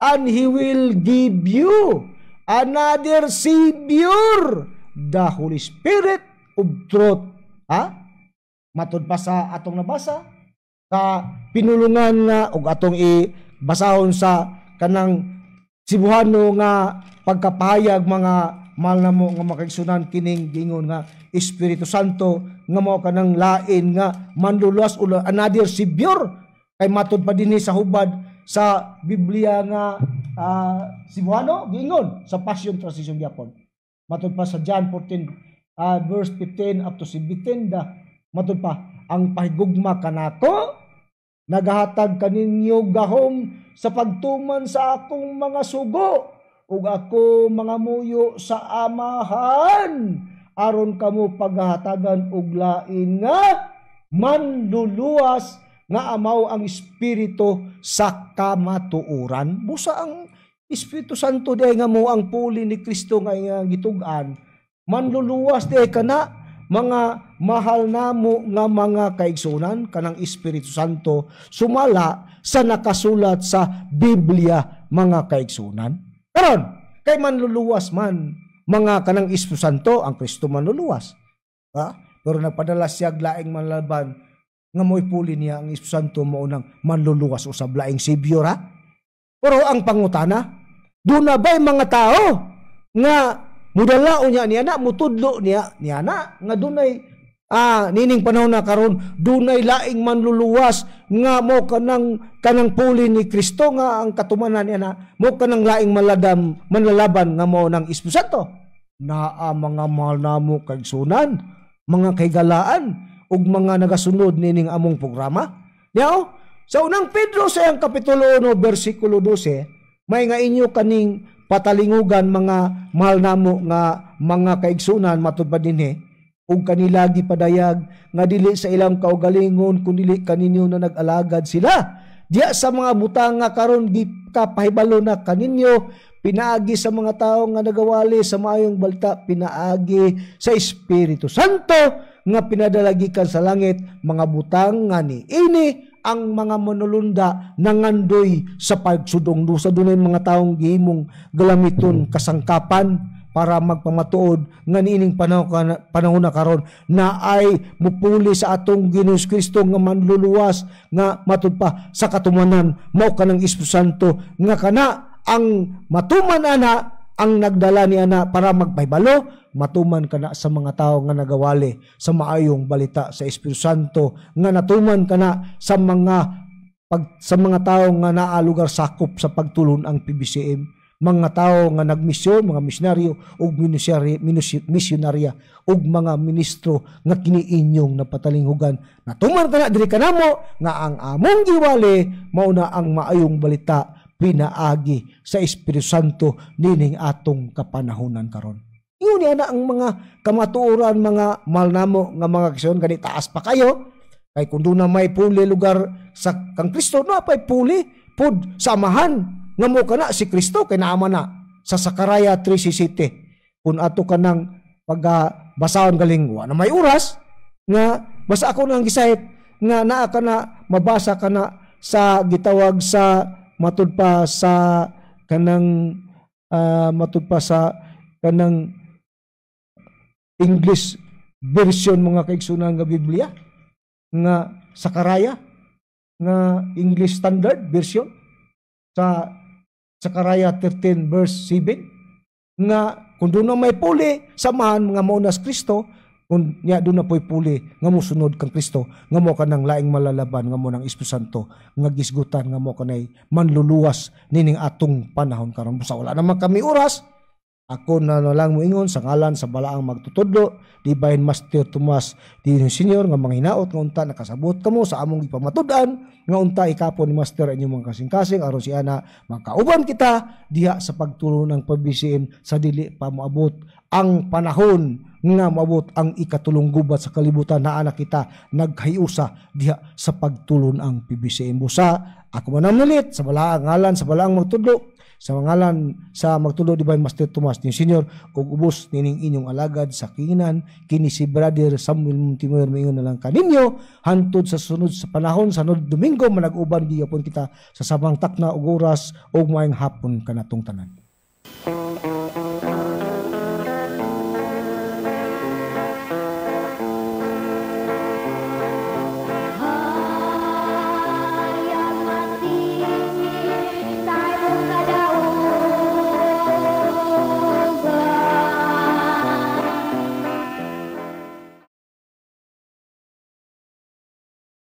and He will give you another Savior, the Holy Spirit of truth. Ha? Matud pa sa atong nabasa sa pinulungan nga og atong ibasahon sa kanang Cebuano nga pagkapahayag, mga mahal na mo nga makaigsunan, kining gingon nga Espiritu Santo nga mao kanang lain nga manluluwas o another Savior, kay matud pa dinhi sa hubad sa Biblia nga Cebuano gingon sa Passion Translation gyapon. Matud pa sa John 14 verse 15 up to 17 da matud pa ang pahigugma kanako nagahatag kaninyo gahom sa pagtuman sa akong mga sugo. Ug ako mangamuyo sa Amahan aron kamo paghatagan og lain nga manluluwas nga amaw ang Espiritu sa kamatuoran. Busa ang Espiritu Santo diay nga mo ang puli ni Kristo nga iyang gitug-an, manluluwas diay kana, mga mahal namo nga mga kaigsunan, kanang Espiritu Santo sumala sa nakasulat sa Biblia, mga kaigsunan. Karon kay manluluwas man mga kanang Espiritu Santo, ang Kristo manluluwas. Ha? Pero nagpadala siya laing manlaban nga mo'y puli niya ang Espiritu Santo, mao nang manluluwas usab, laing Savior, ha? Pero ang pangutana, doon na ba'y mga tao nga mudala niya niya na, mutudlo niya niya na, nga dunay nining panahon na karon dunay laing manluluwas nga mo kanang puli ni Kristo nga ang katumanan niya na mo kanang laing maladam manlalaban nga mo ng Espiritu Santo? Naa, mga mahal namo kaigsunan, mga kahigalaan ug mga nagasunod nining among programa. Niya, sa Unang Pedro sa iyang kapitulo 1 bersikulo 12, may nga inyo kaning patalingugan, mga mahal namo nga mga kaigsunan, matud pa dinhi, ug kanila gipadayag nga dili sa ilang kaugalingon kun dili kaninyo na nag-alagad sila diya sa mga butang nga karon gikapahibalo na kaninyo pinaagi sa mga tawo nga nagawali sa maayong balita pinaagi sa Espiritu Santo nga pinadala gikan sa langit, mga butang nga niini ang mga manulunda nangandoy sa pagsudong. Sa dunay mga taong gihimong galamiton kasangkapan para magpamatuod nga niining panahon na karon na ay mupuli sa atong Ginoong Kristo nga manluluwas nga matud pa sa katumanan mao kanang Espiritu Santo nga kana ang matuman ana ang nagdala ni ana para magpahibalo, matuman kana sa mga tao nga nagawali sa maayong balita sa Espiritu Santo nga natuman kana sa mga tao nga naa lugar sakop sa pagtulon ang PBCM, mga tao nga nagmisyon, mga misyonaryo ug misyonarya ug mga ministro nga kini inyong napatalinghugan. Natuman kana diri kanamo nga ang among giwali mao na ang maayong balita pinaagi sa Espiritu Santo nining atong kapanahonan karon. Ingon niya na ang mga kamatuoran, mga mahal namo nga mga kisyon, gani taas pa kayo kay kun doon na may puli lugar sa kang Kristo, na pay puli pud sa Amahan nga mo kana si Kristo kay naama na sa Sakaraya 3:7. Kung ato ka ng pagbasahon galing wa na may oras nga basta ako nang gisayt nga naa ka na mabasa ka na sa gitawag sa matud pa sa kanang matud pa sa kanang English version, mga kaigsunan, nga Biblia nga Sakaraya nga English Standard Version sa Sakaraya 13 verse 7 nga kung doon na may puli samahan nga mao na si Kristo, kung niya doon na po'y puli nga mosunod kang Kristo nga mo kanang laing malalaban nga mo ng Espiritu Santo nga gisgutan nga mo kanay manluluwas nining atong panahon karon. Busa wala naman kami oras, ako na lang moingon sa ngalan sa balaang magtutudlo, Divine Master Tomas Dino Senior, nga mga hinaot nga unta nakasabot kamo sa among ipamatud-an, nga unta ikapon ni Master inyong mga kasing-kasing aron siya na makauban kita diha sa pagtulo ng PBCM sa dili pa moabot ang panahon nga moabot ang ikatulong gubat sa kalibutan. Naa na kita naghiusa diha sa pagtulon ang PBCM. Busa ako manamnalit sa balaang ngalan sa balaang magtudlo, sa ngalan sa magtudlo Divine Master Tomas ni Senior ug ubos nining inyong alagad sa kinginan, kini si Brother Samuel Montemayor, moingon na lang kaninyo hantod sa sunod sa panahon sa sunod Domingo, manag-uban gihapon kita sa samang takna ug oras ug maayong hapon kanatong tanan.